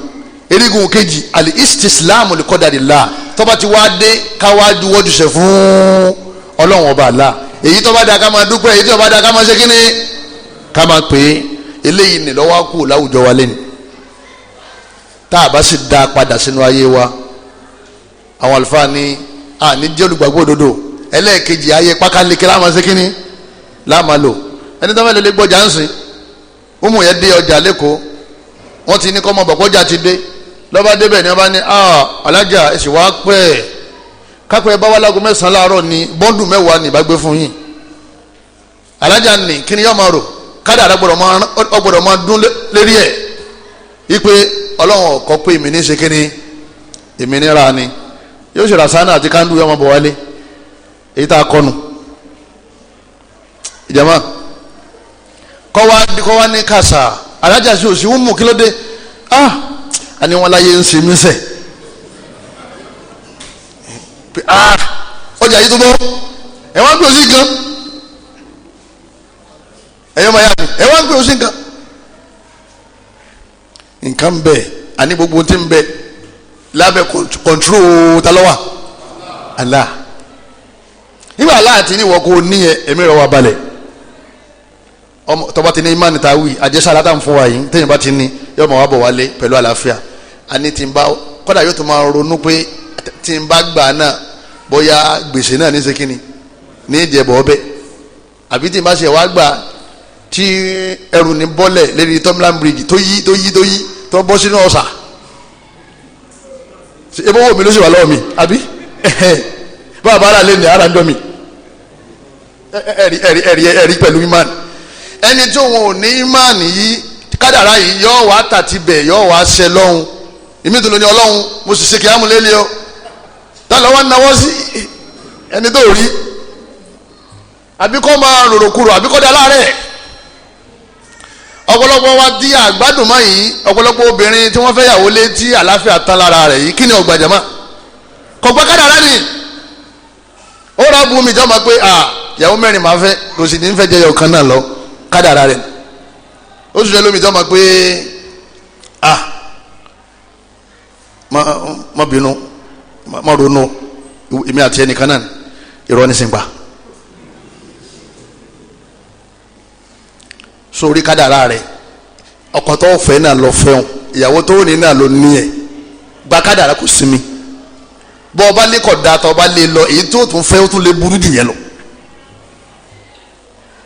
Erigun kejì àlè istislamu li qadarillah, tọ́ba ti wá dé káwá juwọ́júṣe fún ọlọ́run ọba àlá. Èyí tọ́ba dá ká máa dúpẹ́, èyí tọ́ba dá ká máa ṣe kíni, ká máa pè é. Eléyìí ní lọ́wọ́ kù láwùjọ wa lẹ́nu, tá a bá sì dá a padà sínú ayé wa. Àwọn àlùfáà ní àní jẹ́ olùgbàgbọ́ òdodo. Ẹlẹ́ẹ̀kejì ayé pákáleke láàmà ṣe kíni láàmà lò. Ẹni tó fẹ́ lè gbọ́jà ń sìn, umu yẹn dé ọjà lẹ́kọ̀ọ́, wọ́n ti ní kọ́mọ bọ̀kọ́jà ti dé. Lọ́ba débẹ̀ ni wọ́n bá ní alájà ẹ̀sìn wá pẹ́ kápẹ́ bá wà láago 9 láàárọ̀ ni bọ́ndù 10 ní ìbágbé fún yín. Alájà ní kí ni yọ́ máa rò? Kádàrá gbọ́dọ̀ máa dún lérí ẹ̀ ipe Ọlọ́run ọ̀kọ́ pé èmi ní ṣe kí ni èmi ní ra ni, yóò ṣe rasánà àti kándú yọ́ máa bọ̀ wálé. Èyí tá a kọnu ìjàmá kọ́ wá ní kàṣà alájà sí òsì wọ́n mú kí ló dé? Àní wọn láyé ń ṣe mí sẹ̀ ọjà yìí tó bọ́ ẹ wá ń pè ó sí nǹkan, ẹ̀yọ́ máa yá mi, ẹ wá ń pè ó sí nǹkan. Nǹkan bẹ̀, àní gbogbo tí ń bẹ Lábẹ́ kọ̀ǹtúrò talọ́wà Allah. Nígbà Allah ti ní ìwọ kò ní ẹ, ẹ̀mí rẹ̀ wà balẹ̀. Tọ́ba ti ní imáni ta wí àjẹsára tá à ń fún wa yìí, téèyàn bá ti ní yóò máa wá bọ̀ wálé pẹ̀lú àlàáfíà. Àní tí n bá kọ́dà yóò tún máa ronú pé tí n bá gbà náà bóyá gbèsè náà ní sekínì ní ìjẹ̀bọ̀ ọbẹ̀, àbí tí n bá ṣe wá gbà tí ẹrù ní bọ́lẹ̀ lérí Tọ́mílán bridge tó yí tó yí tó yí tó bọ́ sínú ọ̀sà, ebó wo mi ló sì wà lọ́wọ́ mi àbí bá a bá ara lé ní ara ń dọ́ mi. Ẹ̀rí ẹ̀rí ẹ̀rí ẹ̀rí pẹ̀lú imáni. Ẹni tí òun ò ní imáni yìí, kádàrá yìí yóò wá tàti bẹ̀, yóò wá ṣe lọ́hùn. Ìmí tó ló ní ọlọ́hun mo sì ṣe kí á mú lélẹ̀ o, tá lọ́ wá náwó sí ẹni tó rí, àbí kọ́ máa rorò kúrò, àbí kọ́ da láàrẹ̀. Ọ̀pọ̀lọpọ̀ wa di àgbádùn mọ́ yìí, ọ̀pọ̀lọpọ̀ obìnrin tí wọ́n fẹ́ yàwó lé tí àláfíà tán lára rẹ̀ yìí, kí ni ọgbà jàmá kò gbọ́ kádàrá ni. Ó rà bu mi jọ́ ma pé à ìyàwó mẹ́rin máa fẹ́, kò sì ní fẹ́ jẹyọ kan náà lọ, kádàrá rẹ̀. Ó sì fẹ́ lómi jọ́ ma pé à má bínú, má ronú, èmi àti ẹnìkan náà irọ́ ní sìngbà. Sórí kádàrá rẹ̀, ọkọ tó fẹ́ náà lọ fẹ́hùn, ìyàwó tó ní náà ló ní ẹ̀, gba kádàrá kò sinmi. Bọ́ ọba lè kọ̀ da tọ́ ọba lè lọ, èyí tó tún fẹ́ ó tún lè burú jù yẹn lọ.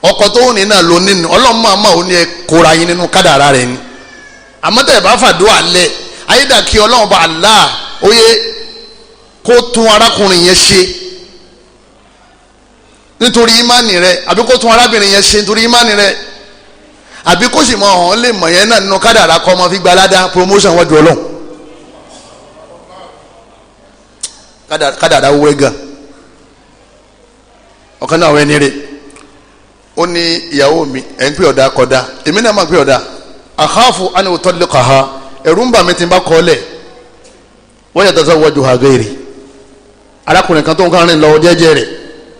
Ọkọ tó ní náà ló nínú, ọlọ́run máa máa ó ní ẹ kóra yín nínú kádàrá rẹ̀ ni. Àmọ́ tẹ̀ bá fàdúrà lẹ̀, ayédàkí ọlọ́run bá Allah ó yẹ kó tún arákùnrin yẹn ṣe nítorí ìmánì rẹ̀, àbí kó tún arábìnrin yẹn ṣe nítorí ìmánì rẹ̀, àbí kó sì mọ ọ̀hún lè mọ̀ yẹn náà nínú kádàrá kọ́ ọmọ fi gba aládá promotion wájú ọlọ́run. Kádàrá wúwẹ́ gan. Ọ̀kan náà wẹ́n ní rè, ó ní ìyàwó mi ẹ̀ ń pè ọ̀dà kọ̀dà, èmi náà máa pè ọ̀dà, àkáàfù á ní òótọ́ lè kà ha, ẹ̀rù ń bà mí tí n bá kọ́ lẹ̀, wọ́n yàtọ̀ sọ wọ́jú ha gẹ́rì. Arákùnrin kan tó ń kárìn lọ jẹ́jẹ́ rẹ̀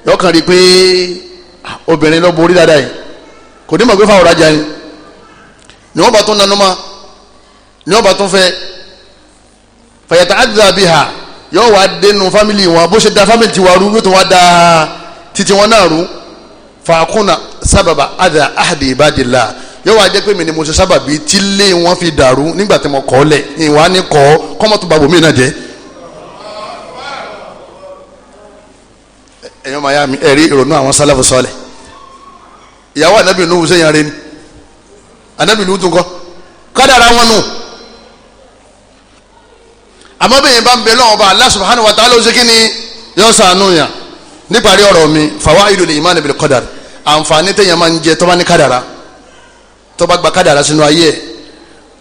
yọkàn rí i pé obìnrin ló borí dáadáa yìí, kò ní mọ̀ pé fáwọn ọ̀rajà ni, ni wọ́n bá tún nanú ma, ni wọ́n bá tún fẹ́ fàyàtà àdìdà bí ha, yóò wá dénú fámìlì wọn, bó ṣe da fámìlì tiwa rú yóò tún wá da titi wọn náà rú. Fàákùnà sábàbà àdà àhàdì ìbàdìlà, yóò wá jẹ́ pé mi ni mo ṣe sábàbí tí lé wọn fi dàrú nígbà tí mo kọ́ lẹ̀, ìwà ni kọ́ kọ́mọ́tò bàbá mi náà jẹ́. Ẹ̀yọ́ máa yá mi ẹ̀rí ìrònú àwọn sálàfù sọ́ọ̀lẹ̀. Ìyàwó anabi Nuhu sẹ́yìn arẹ ni, anabi Nuhu tún kọ́ kádàrá wọn nù. Àmọ́ bẹ́ẹ̀ yẹn bá ń bẹ lọ́wọ́ bá Allah subhanahu wa ta'ala ó ṣe kí ni yọ sànú yàn. Níparí ọ̀rọ̀ mi, fawaidul iman bil qadar, àǹfààní téèyàn máa ń jẹ tó bá ní kádàrá, tó bá gba kádàrá sínú ayé ẹ̀,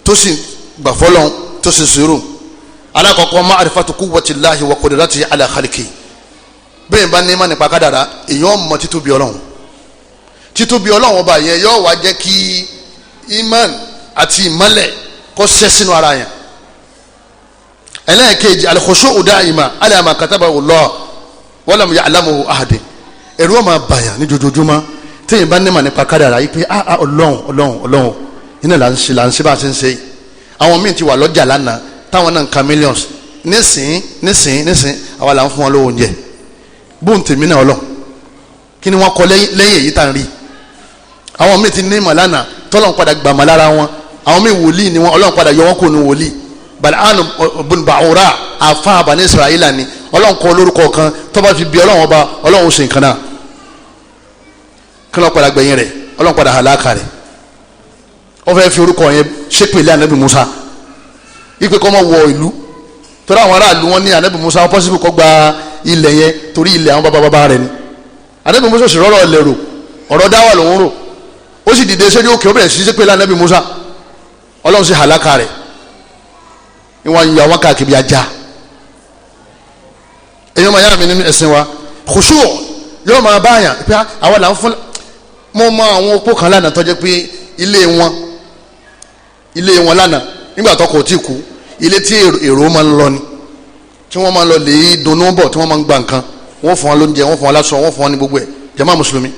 tó sì gbà fọlọ́n, tó sì sùúrù. Alákọ̀ọ́kọ́, ma'rifatu quwwatillahi wa qudratihi ala khalqihi. Bẹ́ẹ̀ bá ní má nípa kádàrá, èèyàn mọ títóbi Ọlọ́run. Títóbi Ọlọ́run ọba yẹn yóò wá jẹ́ kí iman àti ìmọ́lẹ̀ kó ṣẹ́ sínú ara yẹn. Ẹlẹ́ẹ̀kejì, al-khushu'u da'ima ala ma katabahu Allah wa lam ya'lamuhu ahad. Ẹ̀rù ọmọ àbàyàn ní jojoojúmọ́ téèyàn bá nímọ̀ nípa kádàrá yìí pé ah Ọlọ́run Ọlọ́run Ọlọ́run iná là ń ṣe là ń ṣe bá a ṣe ń ṣe. Àwọn míì ti wà lọ́jà lánàá táwọn náà ń ka millions nísìn nísìn nísìn, àwa là ń fún wọn lówó oúnjẹ. Bóun tèmi náà Ọlọ́run, kí ni wọ́n kọ lẹ́yìn èyí tá à ń rí? Àwọn míì ti ní ìmọ̀ lánàá tọ́lọ́run padà gbàmọ̀ lára wọn. Àwọn míì wòlíì ni wọn, Ọlọ́run padà yọ wọn kò ní wòlíì. Bal'anu bun Ba'ura afa Bani Israila ni, Ọlọ́run kọ lórúkọ kan tó bá fi bí Ọlọ́run ọba, Ọlọ́run ṣe nǹkan náà, kí ló padà gbẹ̀yìn rẹ̀? Ọlọ́run padà hàlákà rẹ̀. Ó fẹ́ fi orúkọ yẹn ṣépèlé anabi Musa, ipe kọ́ mọ́ wọ ìlú, torí àwọn aráàlú wọn ní anabi Musa pọ́sibú kọ́ gba ilẹ̀ yẹn torí ilẹ̀ àwọn bàbá bàbá rẹ̀ ni. Anabi Musa sì rọrọ̀ lẹ̀rò, ọ̀rọ̀ dáwà lòún rò, ó sì dìde sórí òkè, ó bẹ̀rẹ̀ sí ṣépèlé anabi Musa, Ọlọ́run sì hàlákà rẹ̀. Ìwọ̀n yọ àwọn káàkiri bí ajá. Èyí máa yára mi nínú ẹ̀sìn wa, khushu' yóò máa báyàn pé àwọn là ń fún. Mo mọ àwọn opó kan lánàá tó jẹ́ pé ilé wọn lánàá nígbà tó kò tí kú, ilé tí èrò máa ń lọ ni, tí wọ́n máa ń lọ lè dunnú bọ̀, tí wọ́n máa ń gba nǹkan, wọ́n fún wọn lóúnjẹ, wọ́n fún wọn láṣọ, wọ́n fún wọn ní gbogbo ẹ̀. Jàmá mùsùlùmí,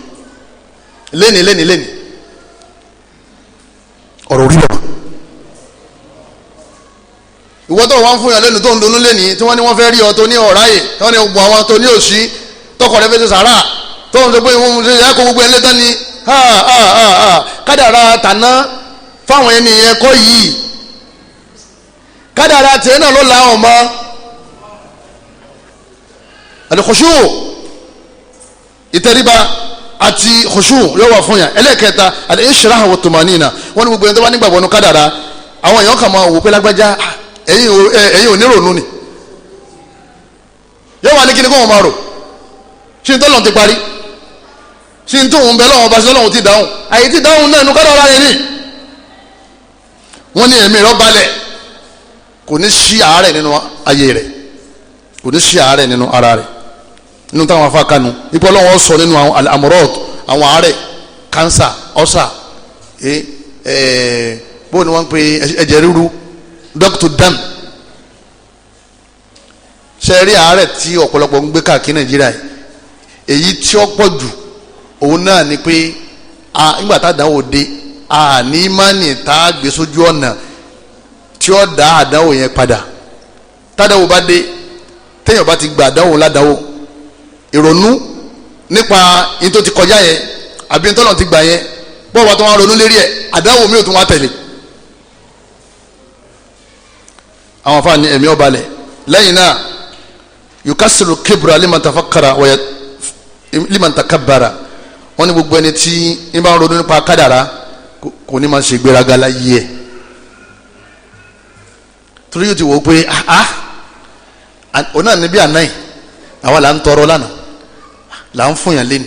lẹ́ni lẹ́ni lẹ́ni ọ̀rọ̀ orí bọ̀. Ìwọ tó wọ́n fún yàn lẹ́nu tó ń dunnú lẹ́ni tí wọ́n ní wọ́n fẹ́ rí ọ tó ní ọ̀ráyè, tí wọ́n ní gbọ́ àwọn tó ní òsì tọkọ rẹ fẹ́ ṣe sàrà tó ń sọ pé wọ́n ṣe ẹ̀kọ́ gbogbo ẹ̀ lẹ́tọ́ ni kádàrá tàná fáwọn ẹni yẹn kọ́ yìí, kádàrá tiẹ̀ náà ló la ọ̀ mọ́. Al-khushu, ìtẹríba àti khushu yóò wà fún yàn. Ẹlẹ́kẹta al-inshrah wa tumanina, wọ́n ní gbogbo ẹni tó bá nígbàgbọ́ nínú kádàrá àwọn èèyàn kàn máa wò pé lágbájá ẹ̀yin ò ní rònú ni, yóò wà ní kíni kó wọn máa rò ṣé n tó lọ́n ti parí, ṣé n tó ń bẹ lọ́wọ́ bá ṣe lọ́wọ́ ti dáhùn, àyè ti dáhùn náà inú kádàrá rẹ̀ ni. Wọ́n ní ẹ̀mí rẹ̀ balẹ̀, kò ní sí àárẹ̀ nínú ayé rẹ̀, kò ní sí àárẹ̀ nínú ara rẹ̀. Nínú táwọn afa kanu ipò Ọlọ́run sọ nínú àwọn al-amrad, àwọn àárẹ̀ kánsà, ọ̀sà, bó ni wọ́n ń pè ẹ̀jẹ̀ ríru, dókítà dam. Ṣe rí àárẹ̀ tí ọ̀pọ̀lọpọ̀ ń gbé káàkiri Nàìjíríà yìí, èyí tí ó pọ̀ jù òun náà ni pé nígbà tá àdánwò dé, àní mánì tá a gbé sójú ọ̀nà tí ó dá àdánwò yẹn padà. Tádánwò bá dé, téèyàn bá ti gba àdánwò ládánwò, ìrònú nípa yín tó ti kọjá yẹn àbí yín tó lọ́n ti gbà yẹn, bọ́ọ̀ bá tó wá ronú lérí ẹ̀, àdánwò mi ò tún wá tẹ̀lé. Àwọn afáàní ẹ̀mí ó balẹ̀. Lẹ́yìn náà yukasiru kibra liman tafakkara wa liman takabbara, wọ́n ní gbogbo ẹni tí ń bá ń ronú nípa kádàrá kò ní máa ṣe gbéraga láyé ẹ̀, torí yóò ti wò ó pé ah òun náà níbí àná yìí àwa là ń tọrọ lánàá, là ń fún yàn lẹ́nu,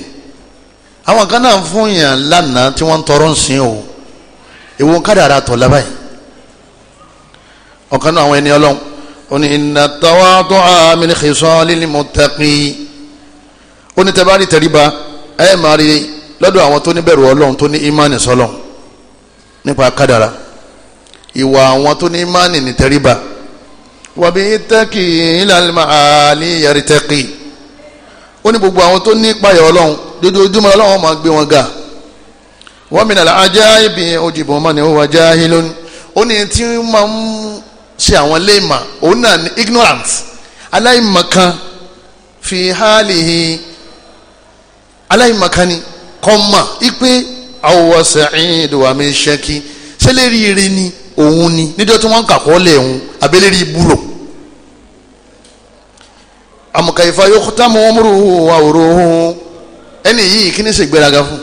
àwọn kan náà ń fún yàn lánàá tí wọ́n ń tọrọ ń sìn o, èwo kádàrá tọ̀ lábàáyé. Ọ̀kan náà àwọn ẹni ọlọ́run ó ní inna tawadu'a min khisalil muttaqi, ó ní tẹ́bárí tẹríba ẹ máa rí lọ́dọ̀ àwọn tó ní bẹ̀rù ọlọ́run, tó ní ìmánì sọlọ́run nípa kádàrá. Ìwà àwọn tó ní ìmánì ní tẹríba. Wa bi taqi ilal ma'ali yartaqi, ó ní gbogbo àwọn tó ní ìpayà ọlọ́run dojoojúmọ́ ọlọ́run máa gbé wọn ga. Wa minal ajaibi ujibu man huwa jahilun, ó ní tí máa ń ṣe àwọn léèmà òun náà ní ignorant, aláìmọ̀kan fi halihi, aláìmọ̀kan ni kọ́mà ipe awọ sa'id wa min shaki, sẹlẹ̀rì ire ni òun ni níjọ́ tí wọ́n ń kàkọ́ lẹ̀ òun abẹ́lẹ́rì ibùrò. Amukaifa yukhtamu umruhu wa uruhu, ẹni yìí kí ni ṣe gbéraga fún,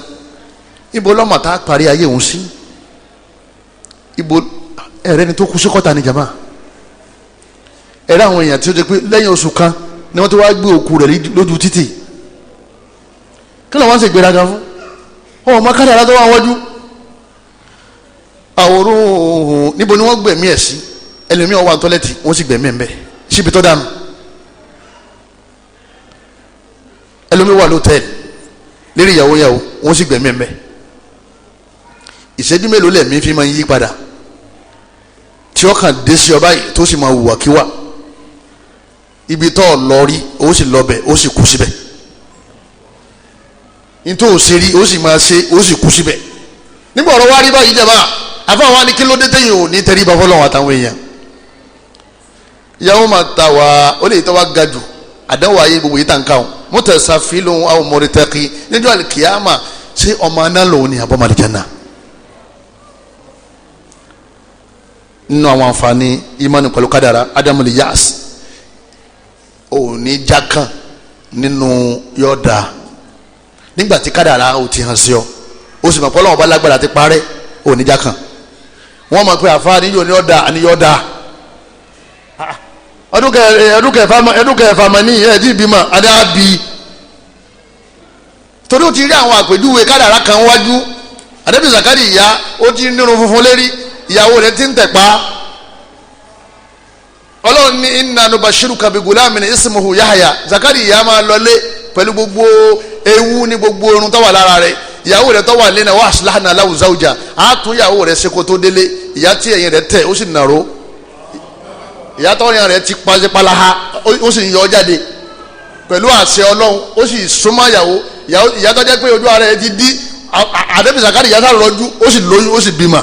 ibo lọ́mọ tá a parí ayé òun sí, ibo ẹ̀rẹ́ ni tó kú sí kọ́ta ni jama. Ẹ̀rẹ́ àwọn èèyàn tí ó jẹ́ pé lẹ́yìn oṣù kan ni wọ́n ti wá gbé òkú rẹ̀ lójú títì, kí ló wọ́n ṣe gbéraga fún, ọmọ kádàrá tó wà wájú. Àwòrán níbo ni wọ́n gbẹ̀mí ẹ̀ sí, ẹlòmíì wà tọ́lẹ́tì wọ́n sì gbẹ̀mí ẹ̀ ń bẹ̀ síbi tó dànù. Ẹlòmíì wà lótẹ́ẹ̀lì lérí ìyàwó yàwó wọ́n sì gbẹ̀mí ẹ̀ ń bẹ̀. Ìṣẹ́jú mélòó lẹ̀mí fi máa ń yí padà tí ó kàn dé sí ọ báyìí tó sì máa hùwà kíwà, ibi tó lọ rí ó sì lọ bẹ̀ ó sì kú síbẹ̀, nítorí ó ṣe rí ó sì máa ṣe ó sì kú síbẹ̀. Nígbà ọ̀rọ̀ wá rí báyìí jẹba àfọwọ́n wa ní kí ló dé téyìn ò ní tẹríba fọlọ́wọ́n àtàwọn èèyàn. Ìyàwó máa ta wá ó lè tọ́ wá ga jù àdánwò ayé gbogbo yìí tà ń ká o mutasafilun aw murtaqi, níjọ́ àlìkìyàmà ṣé ọmọ aná lòun ni àbọ̀mọ̀ àlìjánnà. Nínú àwọn àǹfààní ìmánu pẹ̀lú kádàrá adamu lè yas, ò ní jákàn nínú yọ̀ọ̀dà nígbà tí kádàrá ò ti hàn sí ọ, ó sì mọ̀ pé Ọlọ́run bá lágbára ti parẹ́, ò ní jákàn. Wọ́n mọ̀ pé àfa níyò ní ọ̀dà àní yọ̀ọ̀dà ọdún kẹfà mọ̀ ní ẹ̀ tí ìbímọ adé á bí, torí ó ti rí àwọn àpèjúwe kádàrá kan wájú. Àdébí Zakari ìyá ó ti nírun funfun lérí, ìyàwó rẹ̀ ti ń tẹ̀pa. Ọlọ́run ní inna nubashiruka bi gulamin ismuhu Yahya. Zakari ìyá máa lọlé pẹ̀lú gbogbo ewu ní gbogbo irun tó wà lára rẹ̀, ìyàwó rẹ̀ tó wà lé náà wa aslahna lahu zawja, á tún ìyàwó rẹ̀ ṣe kó tó délé. Ìyá tí ẹ̀yìn rẹ̀ tẹ̀ ó sì nàró, ìyá tọ́yàn rẹ̀ ti pàṣẹpàlàhà ó sì ń yọ jáde pẹ̀lú àṣẹ Ọlọ́run, ó sì súnmọ́ ìyàwó. Ìyá tó jẹ́ pé ojú ara rẹ̀ ti dí, àdébí Zakari ìyá sá rọjú ó sì lóyún ó sì bímọ.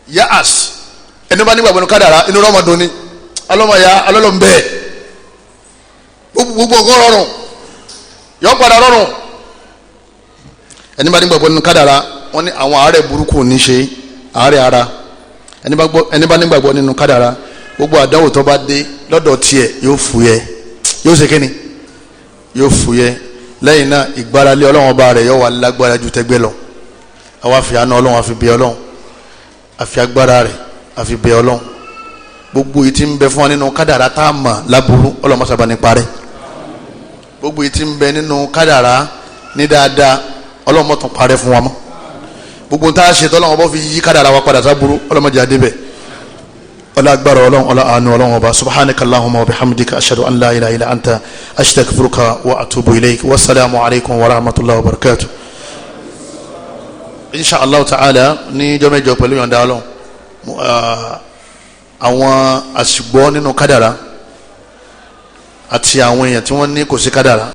Yaas, ẹni bá nígbàgbọ́ nínú kádàrá inú rẹ̀ máa dùn ni, alọ́mọ ya alọ́lọ́m bẹ́ẹ̀, gbogbo nǹkan rọrùn, yọ padà rọrùn. Ẹni bá nígbàgbọ́ nínú kádàrá, wọ́n ní àwọn àárẹ̀ burúkú ní ṣe àárẹ̀ ara. Ẹni bá nígbàgbọ́ nínú kádàrá, gbogbo àdánwò tó bá dé lọ́dọ̀ tiẹ̀ yóò fúyẹ́, yóò ṣe kíni, yóò fúyẹ́. Lẹ́yìn náà ìgbáralé Ọlọ́run ọba rẹ̀ yóò wà lágbára ju tẹgbẹ́ lọ. Àwa fi àánú Ọlọ́run àfi bẹ Ọlọ́run, àfi agbára rẹ̀ àfi bẹ Ọlọ́run. Gbogbo yìí tí ń bẹ fún wa nínú kádàrá tá a mọ̀ láburú, Ọlọ́run má sábà ní parẹ́. Gbogbo yìí tí ń bẹ nínú kádàrá ní dáadáa, Ọlọ́run má tún parẹ́ fún wa mọ́. Gbogbo tá a ṣe tọ́lọ́run bá fi yí kádàrá wa padà sáburú, Ọlọ́run má jẹ́ a débẹ̀. Ọlá agbára Ọlọ́run, ọlá àánú Ọlọ́run ọba. Subhanaka Allahumma wa bihamdika, ashhadu an la ilaha illa anta, astaghfiruka wa atubu ilayk. Wasalaamu alaykum wa rahmatullahi wa barakatuh. Insha Allah ta'ala ní jọ́mẹ́jọ pẹ̀lú yọ̀ǹda Ọlọ́run, àwọn àṣìgbọ́ nínú kádàrá àti àwọn èèyàn tí wọ́n ní kò sí kádàrá.